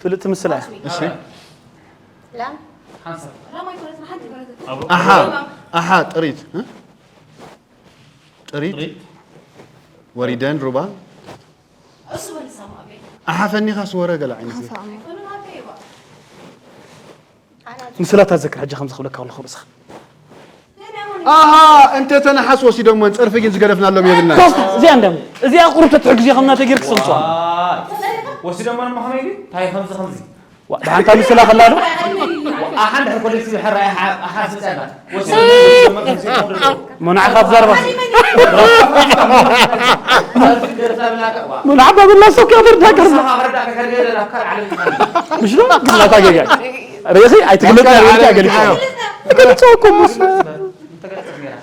ፍልጥቲ ምስላ እያ። እሺ። ላም። ሓንሳብ። ላም ኣይኮነትን፣ ሓንቲ ኣይኮነትን። ኣሓ፣ ኣሓ፣ ጥሪት፣ እ? ጥሪት። ጥሪት። ወሪደን ሩባ። እሱ በል ሳማ ኣበይ። ኣሓ ፈኒኻስ ወረ ገለ ዓይነት። ኣይኮነን ኣበይ ባ። ምስላ ተዘክር ሕጂ ከምዚ ክብለካ ከለኹ ርእስኻ። ኣሃ፣ እንተ ተነሓስ ወሲዶሞን ጸርፊ ግን ዝገደፍናሎም የብልናን። ኮስታ፣ እዚኣ እንድያ። እዚኣ ቁሩብ ተትሕግዝዮ ከም ናተይ ጌርኪ ሰምጽዋ። ዋይ። ወሲዶሞን እሞ ከመይ ድዩ? እንታይ ከምዚ ከምዚ? ዋ፣ ብሓንታ ምስላ ከላ ዶ? ኣሓ፣ እንድሕር ኮሌክቲቭ ሕራይ ኣሓ፣ ኣሓ ዝጸላ። ወሲዶሞን ከምዚ ከምዚ። ሞናዕ ካብ ዘረባ። ሞናዕ ባብላ ሰው ከበር ዳከር። ምሽ ነው? ግላታ ገጋ። ርእሲ ኣይትግለጽ፣ ርእሲ ኣይገልጽ። እገልጽ እኮ ምስ።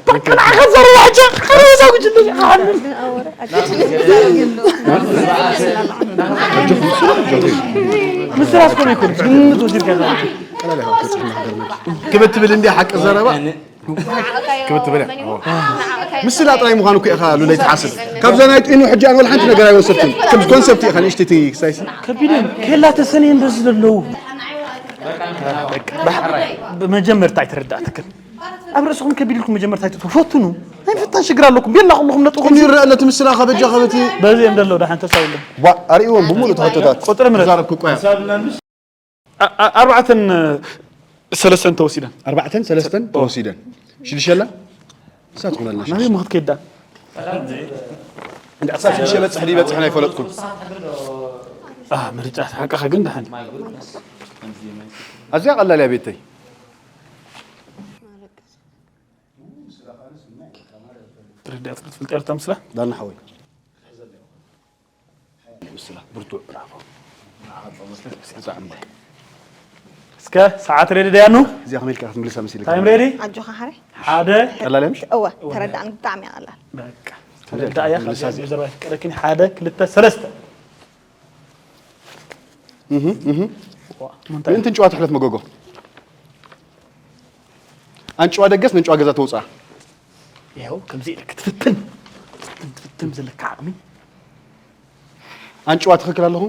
በቃ ንዓኻ ዘረባ ሕጂ። ርእሳ ጉጅ እንደዚህ። ምስራስ ኮነ ይኮን። ግምት ወሲድካ። ክብትብል እንዲያ ሓቂ ዘረባ። ክብር ትብል እያ። ምስላ ጥራይ ምዃኑ እኮ ኢኻ ሉለይ ትሓስብ። ካብዛ ናይ ጥኑ ሕጂ ኣነ ወላ ሓንቲ ነገር ኣይወሰድኩን። ከም ኮንሰፕት ኢኻ ንእሽተይ ትሳይሲ። ከቢድ እዩ። ከላ ተሰንየን በዚ ዘለዉ። ብመጀመርታ ኣይተረዳእትክን። ኣብ ርእስኹም ከቢድ ኢልኩም መጀመርታ ኣይትእትዉ። ፈትኑ። ናይ ምፍታን ሽግር ኣለኩም። ቤላ ኩልኹም ነጥኹም። ይረአ ለቲ ምስላ ከበጃ ከበቲ። በዚ እዮም ዘለዉ ደሓን ተሳውሎም። ዋ ኣርእዎም ብምሉእ ተኸተታት። ቁጥሪ ምረጥ። ዛረብኩ ቆያ። ኣ- ኣ- ኣርባዕተን ሰለስተን ተወሲደን። ኣርባዕተን ሰለስተን ተወሲደን። ሽድሸላ? እሳት ኹለልና ናበይ ምኽት ከይዳ? እንዳ እሳት ሽድሸ በጽሕ ዲ በጽሕ ናይ ፈለጥኩም። ኣ ምርጫ ሓቃኻ ግን ደሓን። ኣዝያ ቀላል እያ ቤተይ። ትርዳእ ትፈልጥ ኤርትራ ምስላ? ዳና ሓወይ። ምስላ ብርቱዕ ብራቮ። እስከ ሰዓት ሬዲ ደያኑ? እዚኣ ከመይ ኢልካ ክትምልሳ መሲልካ? ታይም ሬዲ? ኣጆኻ ሓረ። ሓደ። ቀላል እያ ምሽ? እወ፣ ተረዳእኒ፣ ብጣዕሚ እያ ቀላል። በቃ። ተረዳእያ፣ ተረዳእያ፣ ካብዚኣ ምልሳ እዚኣ። ዘረባ ይፍቀደክኒ። ሓደ፣ ክልተ፣ ሰለስተ። እህ፣ እህ። ዋ፣ ምንታይ? ምእንቲ እንጭዋ ትሕለፍ መጎጎ። ኣንጭዋ ደገስ ንእንጭዋ ገዛ ተውፅኣ። ይኸው ከምዚ ኢለ ክትፍትን፣ ክትፍትን ዘለካ ዓቕሚ። ኣንጭዋ ትኽክል ኣለኹ?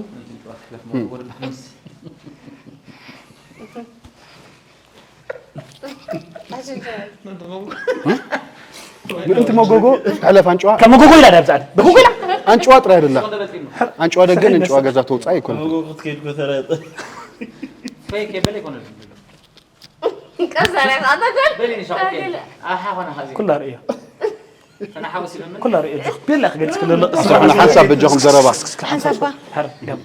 ምእንቲ መጎጎ ትሕለፍ ኣንጭዋ። ካብ መጎጎ ኢላ ዳብ ዛዕድ። መጎጎ ኢላ። ኣንጭዋ ጥራይ ኣይደላ። ኣንጭዋ ደገን ኣንጭዋ ገዛ ተውፅኣ ኣይኮነን። መጎጎ ክትከይድ ጎተረጠ። ፈይክ የበለ ኣይኮነን። ቀስ በል፣ ኣታ በል። በል፣ ኢንሻ ኣላህ። ኣሃ፣ ኾነ ኸዚ። ኩላ ርእዮ። ፈና ሓወስ ይለምን። ኩላ ርእዮ። ጆክ ቤላ ክገልጽ ክለሎ። ኣስራሕና ሓንሳብ በጃኹም ዘረባ። ሓንሳባ። ሓር፣ ያም።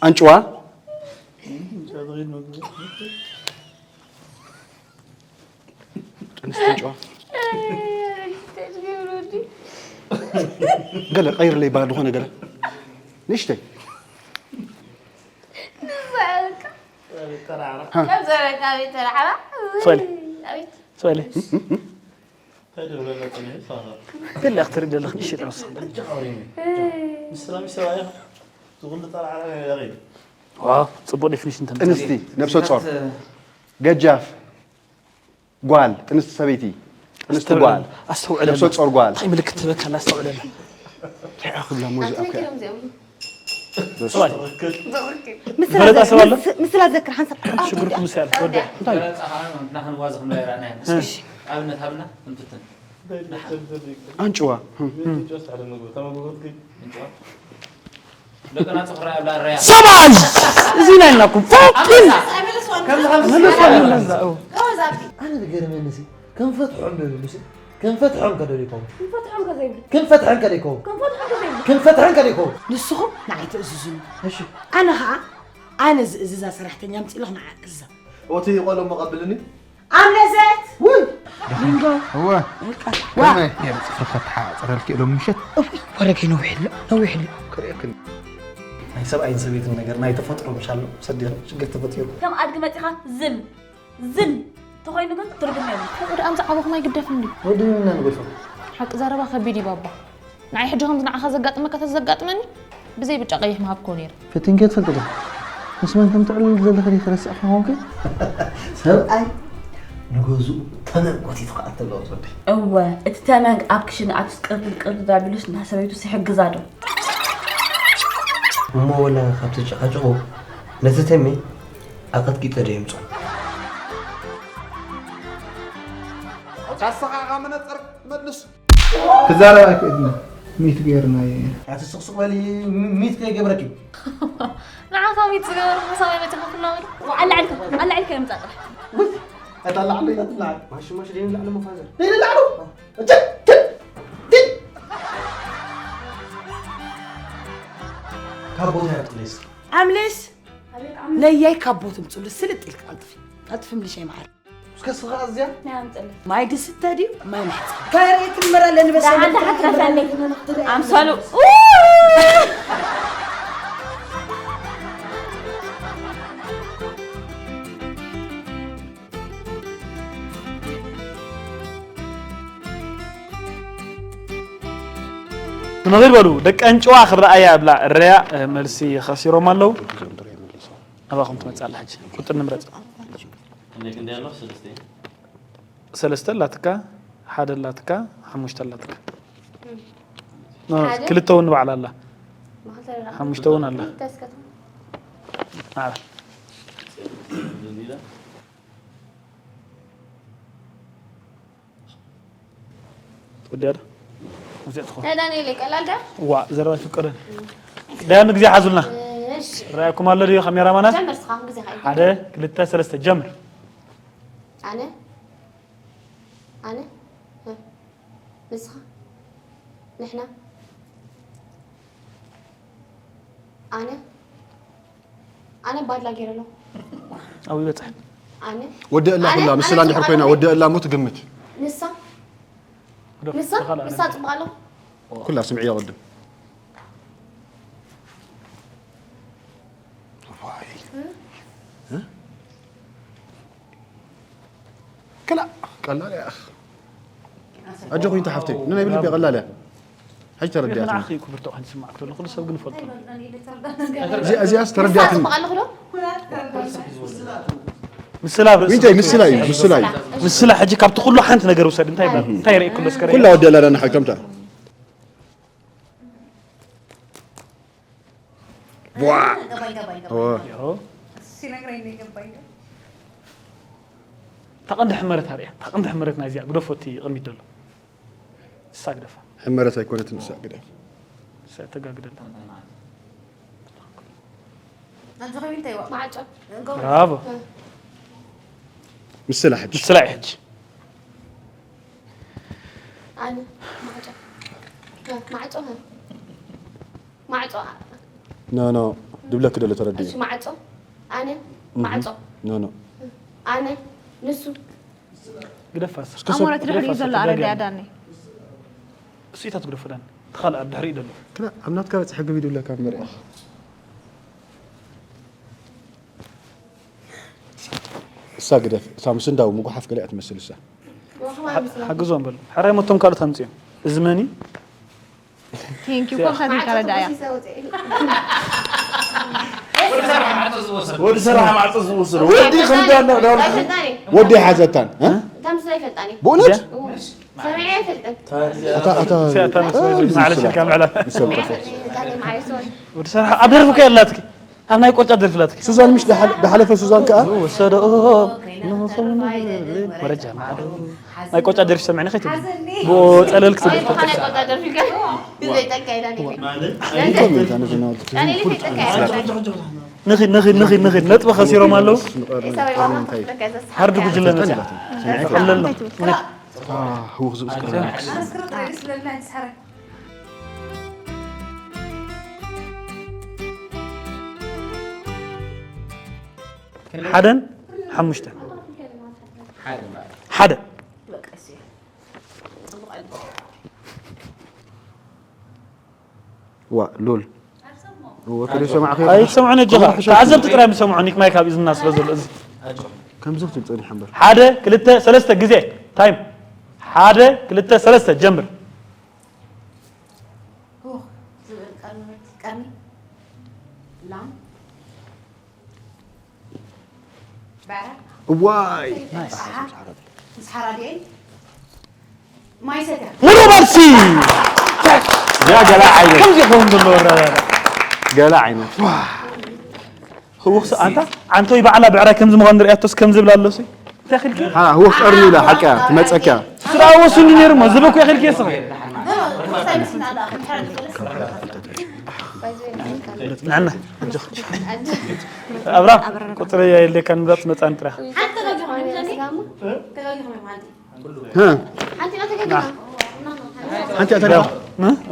ኣንጭዋ። ኣንስቲ ኣንጭዋ። ገለ ቀይርለይ ባዶ ኾነ ገለ። ንእሽተይ። ንሳ በቃ። ሃ። ከም ዘረጋ ቤት ተራዕራ። ሶሊ። ኣቤት። ሶሊ። እንታይ ደብረ ገጽ ነው ይሄ? ፋራ። ገለ ክትርኢ ዘለኽ ንእሽተይ ጥርስ። እጅ ኣውሪኒ። ምስ ሰላም ሰብኣይ ዝኹሉ ጠራዕራ ያሬድ። ዋው፣ ጽቡቕ ዴፊኒሽን ተምጽእ። ጥንስቲ፣ ነብሰ ጾር። ገጃፍ። ጓል፣ ጥንስቲ ሰበይቲ፣ ጥንስቲ ኣስተውዕለላ፣ ጓል፣ ኣስተውዕለላ። ነብሰ ጾር ጓል። እንታይ ምልክት ትህበካ ኣላ፣ ኣስተውዕለላ። እንታይ ክብላ ሞ እዚኣ ኣትነግርዮም እኮ እያ። እዚኦም። በስመ ኣብ። ፈለጣ ሰብ ኣሎ? ምስ-፣ ምስላ ዘክር ሓንሳብ። ሽግርኩም ምስ ያለ፣ ወደ። እንታይ? ፈለጣ ከዓ ንሕና ክንዋዘ ክንበላ ይረኣና ኢና። እሺ። ኣብነት ሃብና፣ ክንፍትን። ኣንጭዋ። ኣንጭዋ። ሰብኣይ! እዚ ናይ ናኩም ፋቂን! ኣነ ዝገርመኒ ሲ፣ ክንፈትሖም ዶ ይብሉ ሲ? ክንፈትሖም ከ ዶ ይከውን? ክንፈትሖም ከ ዘይብሉ? ክንፈትሐን ከ ዶ ይከውን? ክንፈትሖም ከ ዘይብሉ? ክንፈትሐን ከ ዶ ይከውን? ንስኹም ንዓይ ትእዝዙኒ። እሺ። ኣነ ኸዓ፣ ኣነ ዝእዝዛ ሰራሕተኛ ኣምፂእለኹ ንዓ እዛ። ኦቲ ቆሎ መቐብልኒ? ኣምለሰት! ውይ! ሊንጎ! እወ። በቃ። ከመይ? ዋ! የም ጽፍርካ ተሓጽረልኪ ሎም ምሸት። እውይ፣ ወረገይ ነዊሕ ኣሎ፣ ነዊሕ ኣሎ። ክርእየክን። ናይ ሰብኣይን ሰበይትን ነገር ናይ ተፈጥሮ ምሻሎ ሰዲቕ ሽግር ተፈጢሩ። ከም ኣድጊ መጺኻ ዝን፣ ዝን ተኾይኑ ግን ትርጉም የብሉን። ከምኡ ደኣ ምስ ዓበኹም ኣይግደፍን ድዩ? ወዲ ምና ንገሶ። ሓቂ ዘረባ ከቢድ እዩ ባባ። ንዓይ ሕጂ ከምዚ ንዓኻ ዘጋጥመካ ተዘጋጥመኒ፣ ብዘይ ብጫ ቀይሕ ምሃብክዎ ነይረ። ፈቲንኪ ትፈልጢ ዶ? ምስ መን ከም ትዕልል ዘለኺ ዲኺ ረሲዕኪ ኾንኪ? ሰብኣይ ንገዝኡ ተመን ጎቲቱ ክኣቱ ኣለዎ ትወደይ። እወ፣ እቲ ተመን ኣብ ክሽነ ኣትዩስ ቅርድድ ቅርድድ ኣቢሉስ ነታ ሰበይቱስ ይሕግዛ ዶ? እሞ ወላ ካብቲ ጨቓጨቑ ነቲ ተሜ ኣቐጥቂጠ ዶ የምጽኦ? ካሳኻ ኢኻ መነጸር ትመልስ። ክዛረብ ኣይክእልን። ሚት ገይርናዮ ኢና። ኣቲ ስቕስቕ በሊ፣ ሚ-፣ ሚት ከይገብረኪ። ንዓኻ ሚት ዝገበርኩ ሰብኣይ መጺኻ ትናወሪ? ኣላዕልካ፣ ኣላዕልካ የምጻእ ጥራሕ። ውይ፣ ኣይታላዕሎ ኢላ ትላዓል። ማሽ፣ ማሽ፣ ደይ ንላዕሊ እሞ ፋዘር። ደይ ንላዕሊ? እጀ፣ ጀ፣ ጀ። ካብ ቦታ ያጥልስ። ኣምልስ። ለያይ ካብ ቦት ምጽሉ ስልጥ ኢልካ ቀልጥፊ። ቀልጥፊ ምልሻይ መዓር። እስከ ስኻ እዚኣ ናይ ኣምጽል። ማይ ድስተ ድዩ? ማይ መሕጸቢ። ከሬት ምራ ለንበሳ ደሓን ደሓን ትኸፈለይ። ኣምሰሉ። ንኺድ በሉ፣ ደቂ ኣንጭዋ ክረኣያ እብላ እረያ፣ እ፣ መልሲ ኸሲሮም ኣለዉ። ናባኹም ትመጽእ ኣላ ሕጂ። ቁጥር ንምረጽ። ክንደይ ክንደይ ኣሎ? ሰለስተ። ሰለስተ ኣላትካ፣ ሓደ ኣላትካ፣ ሓሙሽተ ኣላትካ። ኖ፣ ሓደ? ክልተ እውን በዓል ኣላ። ማዕልተ ሓሙሽተ እውን ኣላ። ተስከት ዓረ። ወዲያ ዶ? እዚኣ ትኾን። ናይ ዳንኤል ቀላል ዳ ዋ፣ ዘረባ ይፍቀደን። ዳያን ግዜ ሓዙልና። እሺ ራእኩም ኣሎ ድዩ ካሜራማናት? ጀምር እስኻ ግዜ ኸ ሓደ፣ ክልተ፣ ሰለስተ፣ ጀምር። ኣነ ኣነ እ፣ ንስኻ ንሕና ኣነ ኣነ ባድላ ገይረ ኣለኹ ኣብኡ ይበጽሕ። ኣነ ወዲ እላ ኣነ- ኩላ ምስላ ኣነ እንድሕር ኮይና ጽቡቕ ወዲ እላ ሞት ግምት ግደፍ፣ ንሳ ተኻል ንሳ ኣነ። ጽቡቕ ኣለኹ ኩላ ስምዕዮ ቅድም ከላ ቀላል እያ ኣጆኹ ይንተ ሓፍተይ ንናይ ብልቢ ቀላል እያ ሕጂ ተረዲኣት ንዓኺ ክብርቶ ከንስማዕ ከሎ ኩሉ ሰብ ግን ይፈልጦ። እዚኣስ ተረዲኣትኒ ጽቡቕ ኣለኹ ዶ ምስላ ኣብ ርእሲ ዊንተይ ምስላ እዩ ምስላ እዩ ምስላ ሕጂ ካብቲ ኩሉ ሓንቲ ነገር ውሰድ። እንታይ ይበል? እንታይ ይርኢ ኩሉ እስከ ኩላ ወዲ ኣላዳና ሓይከምታ ዋ ገባኝ ገባኝ ኦ፣ ገባኝ። ሲነግረኝ ነው የገባኝ። ታቐንዲ ሕመረት ኣርእያ። ታቐንዲ ሕመረት ናይዚኣ ግደፎ እቲ ቅድሚት ዘሎ። እሳ ግደፋ። ሕመረት ኣይኮነትን ንሳ ግደፍ እሳ ተጋግደላ። ናንተ ከቢድ እንታይ ይዋ- ማዕጾ ገው- ብራቮ። ምስላ ሕጂ ምስላ እዩ ሕጂ። ኣነ ማዕጾ እ፣ ማዕጾ እ፣ ማዕጾ እ፣ ኖ ኖ ድብለክ ደሎ ተረድዩ እሱ ማዕጾ ኣነ ማዕጾ ኖ ኖ ኣነ ንሱ ግደፋስ። እስከ ሰብ- ኣሞረት ድሕሪኡ ዘሎ ኣረድያ ዳኒ እሱኢታት ግደፎ ዳኒ። ተኻል ኣብ ድሕሪኡ ዘሎ። ክላ ኣብ ናትካ በፅሐ ግቢ ድብለካ እምበር ኢኻ እሳ ግደፍ እሳ ምስ እንዳው ምጉሓፍ ገለ እያ ትመስል እሳ ሓግዞም በሉ። ሕራይ መቶም ካልኦት ኣምፅኦም። እዚ መን እዩ? ቴንኪዩ ኮምሳት ተረዳያ ወዲ ሰራሕ ማዕፆ ዝወሰዱ ወዲ ከምዳ እንዳወርድ ወዲ ሓዘታን እ? ከምዚ ኣይፈልጣን ብእውነት ሰሚዐ ኣይፈልጥን ኣታ ኣታ ሲያታ መስዋይ ማዕለሽ ኢልካ ምዕላል። ምስ ሰብ ጠፍኦ ዳኒ ማዕሶ ወዲ ሰራሕ ኣብ ደርፊ እኮ የላትኪ። ኣብ ናይ ቆጫ ደርፊ ላትኪ። ሱዛን ምሽ ዳሓል- ዳሓለፈ ሱዛን ከዓ ወሰዶ ወረጃ ማዕዶ ናይ ቆጫ ደርፊ ሰምዕኒ ከይትብል ብኡ ፀለል ክትብል ትፈልጥ። ናይ ቆጫ ደርፊ ገ ዘይጠቃ ኢላ ይኮም እዩ እዛ ነዚ ናወልቲ ዳኒ ልክ ይጠቃ ንኺድ ንኺድ ንኺድ ንኺድ ነጥቢ ከሲሮም ኣለዉ። ሰበይ ዋማ ከፍለካ ዘስ ሃርድ ጉጅለ መፅያ ክሕለል ነው። ህውኽ ዝብስ ኣስክሩ ጥራይ ስለልና ንስሓረ ሓደን ሓሙሽተን ሓደ ዋ ሉል ወከደ ሰማዕኸ ኣይትሰምዑን እጆኻ ተዓዘብቲ ጥራይ ምሰምዑ ኒክ ማይክ ኣብ እዝንና ስለ ዘሎ እዚ ከምዚ ክትብል ፀኒሓ እምበር ሓደ ክልተ ሰለስተ ግዜ ታይም ሓደ ክልተ ሰለስተ ጀምር ኡኽ ዝብል ቀርኒ ቀርኒ ላም ባዕራ እዋይ ኣሓ ምስ ሓራዲኤን ማይ ሰትያ ሙሉ መልሲ እዚኣ ገላ ዓይነት ከምዚ ይኸውን ዘለዎ ረበረ ገላ ዓይነት ህውኽሲ ኣንታ ዓንቶይ ባዕላ ብዕራይ ከምዚ ምዃን ንሪኣቶስ ከምዚ ብላ ኣሎሲ እንታይ ክልኪ ሃ ህወኽ ቀርኒ ኢላ ሓቂ እያ ትመፀካ ስራ ወሱኒ ነይሩ ሞ ዝበኩ የኽልኪ የስኸ ንዕና ኣብራ ቁፅሪ የለካ ንብላት መፃን ጥራ ሓንቲ ተጋጊኹም ይምዘኒ ተጋጊኹም እዮም ሓንቲ ሃ ሓንቲ ናተገግና ሓንቲ እያ ተሪፋ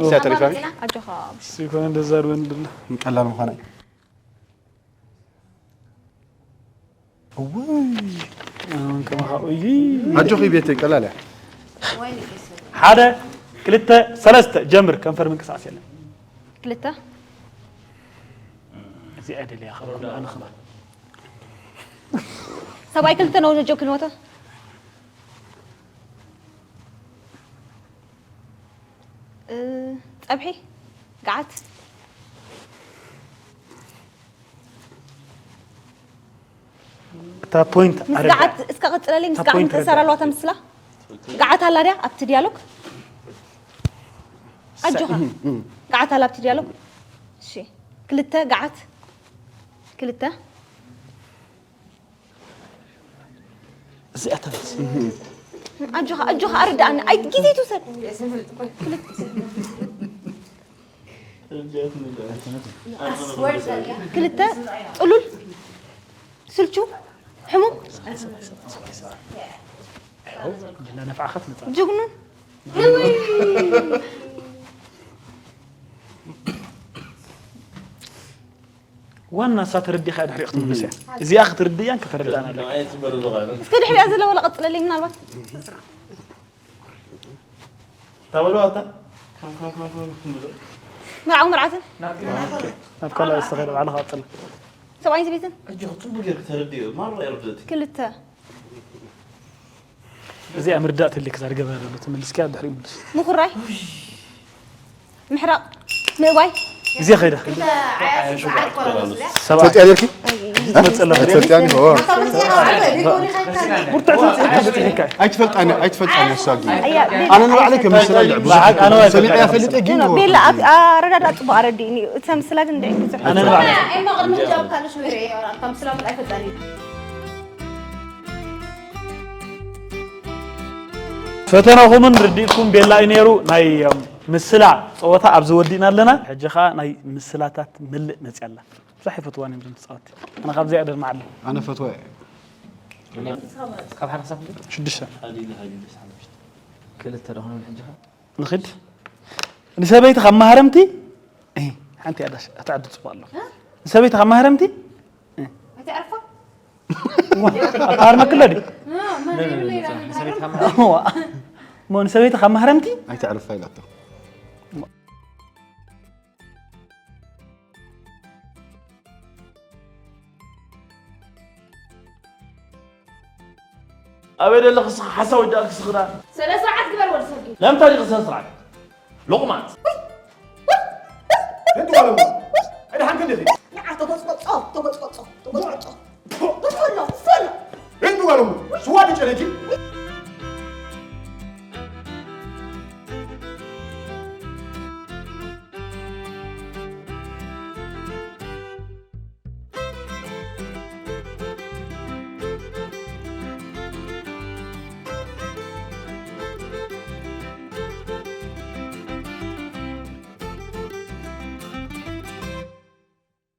እሳ ተሪፋ ኣጆኻ ሲኮነ እንደዛ ርበን ድላ ቀላል ምዃና እዩ እውን ከማኻ እዩ ኣጆኺ ቤተይ ቀላል እያ ሓደ ክልተ ሰለስተ ጀምር ከንፈር ምንቅስቃስ የለን ክልተ እዚኣ ደልያ ከብረና ንኽማ ሰብኣይ ክልተ ነው ጀው ክንወተ እ፣ ፀብሒ ገዓት እታ ፖይንት ምስ ኣረዳ። ገዓት እስከ ቀጽለለይ፣ ምስ እታ ገዓት ፖይንት ምትእሰር ኣለዋ ተምስላ? ገዓት ኣላ ድያ ኣብቲ ዲያሎግ? ኣጆኻ። ገዓት ኣላ ኣብቲ ዲያሎግ? እሺ። ክልተ ገዓት። ክልተ። እዚኣ ተመስ። ኣጆኻ፣ ኣጆኻ፣ ኣረዳእኒ። ኣይ፣ ግዜ ትውሰድ። ክልተ። ክልተ። ጥሉል። ስልቹ። ሕሙም። ጅላ ነፍዓኸት መጻ። ጅግኑ። ዋና እሳ ተረዲኻ ድሕሪኡ ክትምልስ እያ። እዚኣ ክትርድእያን ከተረዳእና ኣለካ። እስከ ድሕሪኣ ዘሎ ወላ ቀጽለለይ ምናልባት። ተበለዋታ መርዓዊ መርዓትን ናብ ካልእ ዝተኸደ ባዕልኻ ቀጽል። ሰብኣይን ሰበይትን እጆ ጽቡቅ ጌርክ ተረዲኡ ማራ ይርድእቲ ክልተ እዚኣ ምርዳእ ትልክ ዛርገበ ዘሎ ትምልስኪያ ድሕሪኡ ምልስ። ምኹራይ ምሕራቕ ምእባይ እዚኣ ኸይዳ ዓያሹ ዓርቆ ሰብኣይ ትፈልጥያ ነርኪ? ትመጽእ ኣለኻ። ኣይትፈልጥያን ኢኹ። ብርቱዕ ትምጽእ ኢልካ በጺሕካ። ኣይትፈልጣኒ ኣይትፈልጣኒ እሳ ግን እያ ኣነ ንባዕለይ ከም ምስላ ልዕቡ ብሓቂ ኣነ ሰሚዐ ፈሊጠ ግን ቤላ ኣብቲ ኣረዳድኣ ጽቡቕ ኣረዲእኒ እዩ። እቲ ምስላ ግን እንድዒ ብዙሕ ኣነ ንባዕለይ እማ ቅድሚ ሕጂ ኣብ ካልሽ ወይረ እየ ወራ ካብ ምስላ ምልኣይ ፈልጣኒ ፈተናኹምን ርድኢትኩም ቤላ እዩ ነይሩ። ናይ እም፣ ምስላ ጸወታ ኣብዚ ወዲእና ኣለና። ሕጂ ኸኣ ናይ ምስላታት ምልእ መጽያ ኣላ። ብዙሕ ይፈትዋን እዮም እዞም ተጻወትቲ። ኣነ ካብዚኣ ደርማዓለ ኣነ ፈትዋ እየ ካብ ሓደ ክሳብ ክንደይ? ሽዱሽተ ክልተ ዶ ክንብል ሕጂ ኸ? ንኽድ ንሰበይቲ ካብ ማህረምቲ እ፣ ሓንቲ ኣዳሽ ኣታ ዓዲ ጽቡቕ ኣሎ። ንሰበይቲ ካብ ማህረምቲ ኣይተዕርፋ ኣታሃርመክሎ ድዩ? መን የብለይ ኢላ ሰበይቲ ካብ እሞ ንሰበይቲ ካብ ማህረምቲ ኣይተዕርፋ ኢላቶ ኣበይ ደለኽ እስኻ ሓሳዊ ዳኣ ክስኽዳ ስለ ስርዓት ግበር ወዲ ሰብ ለምንታይ ዲኺ ስነ ስርዓት ሎቕማት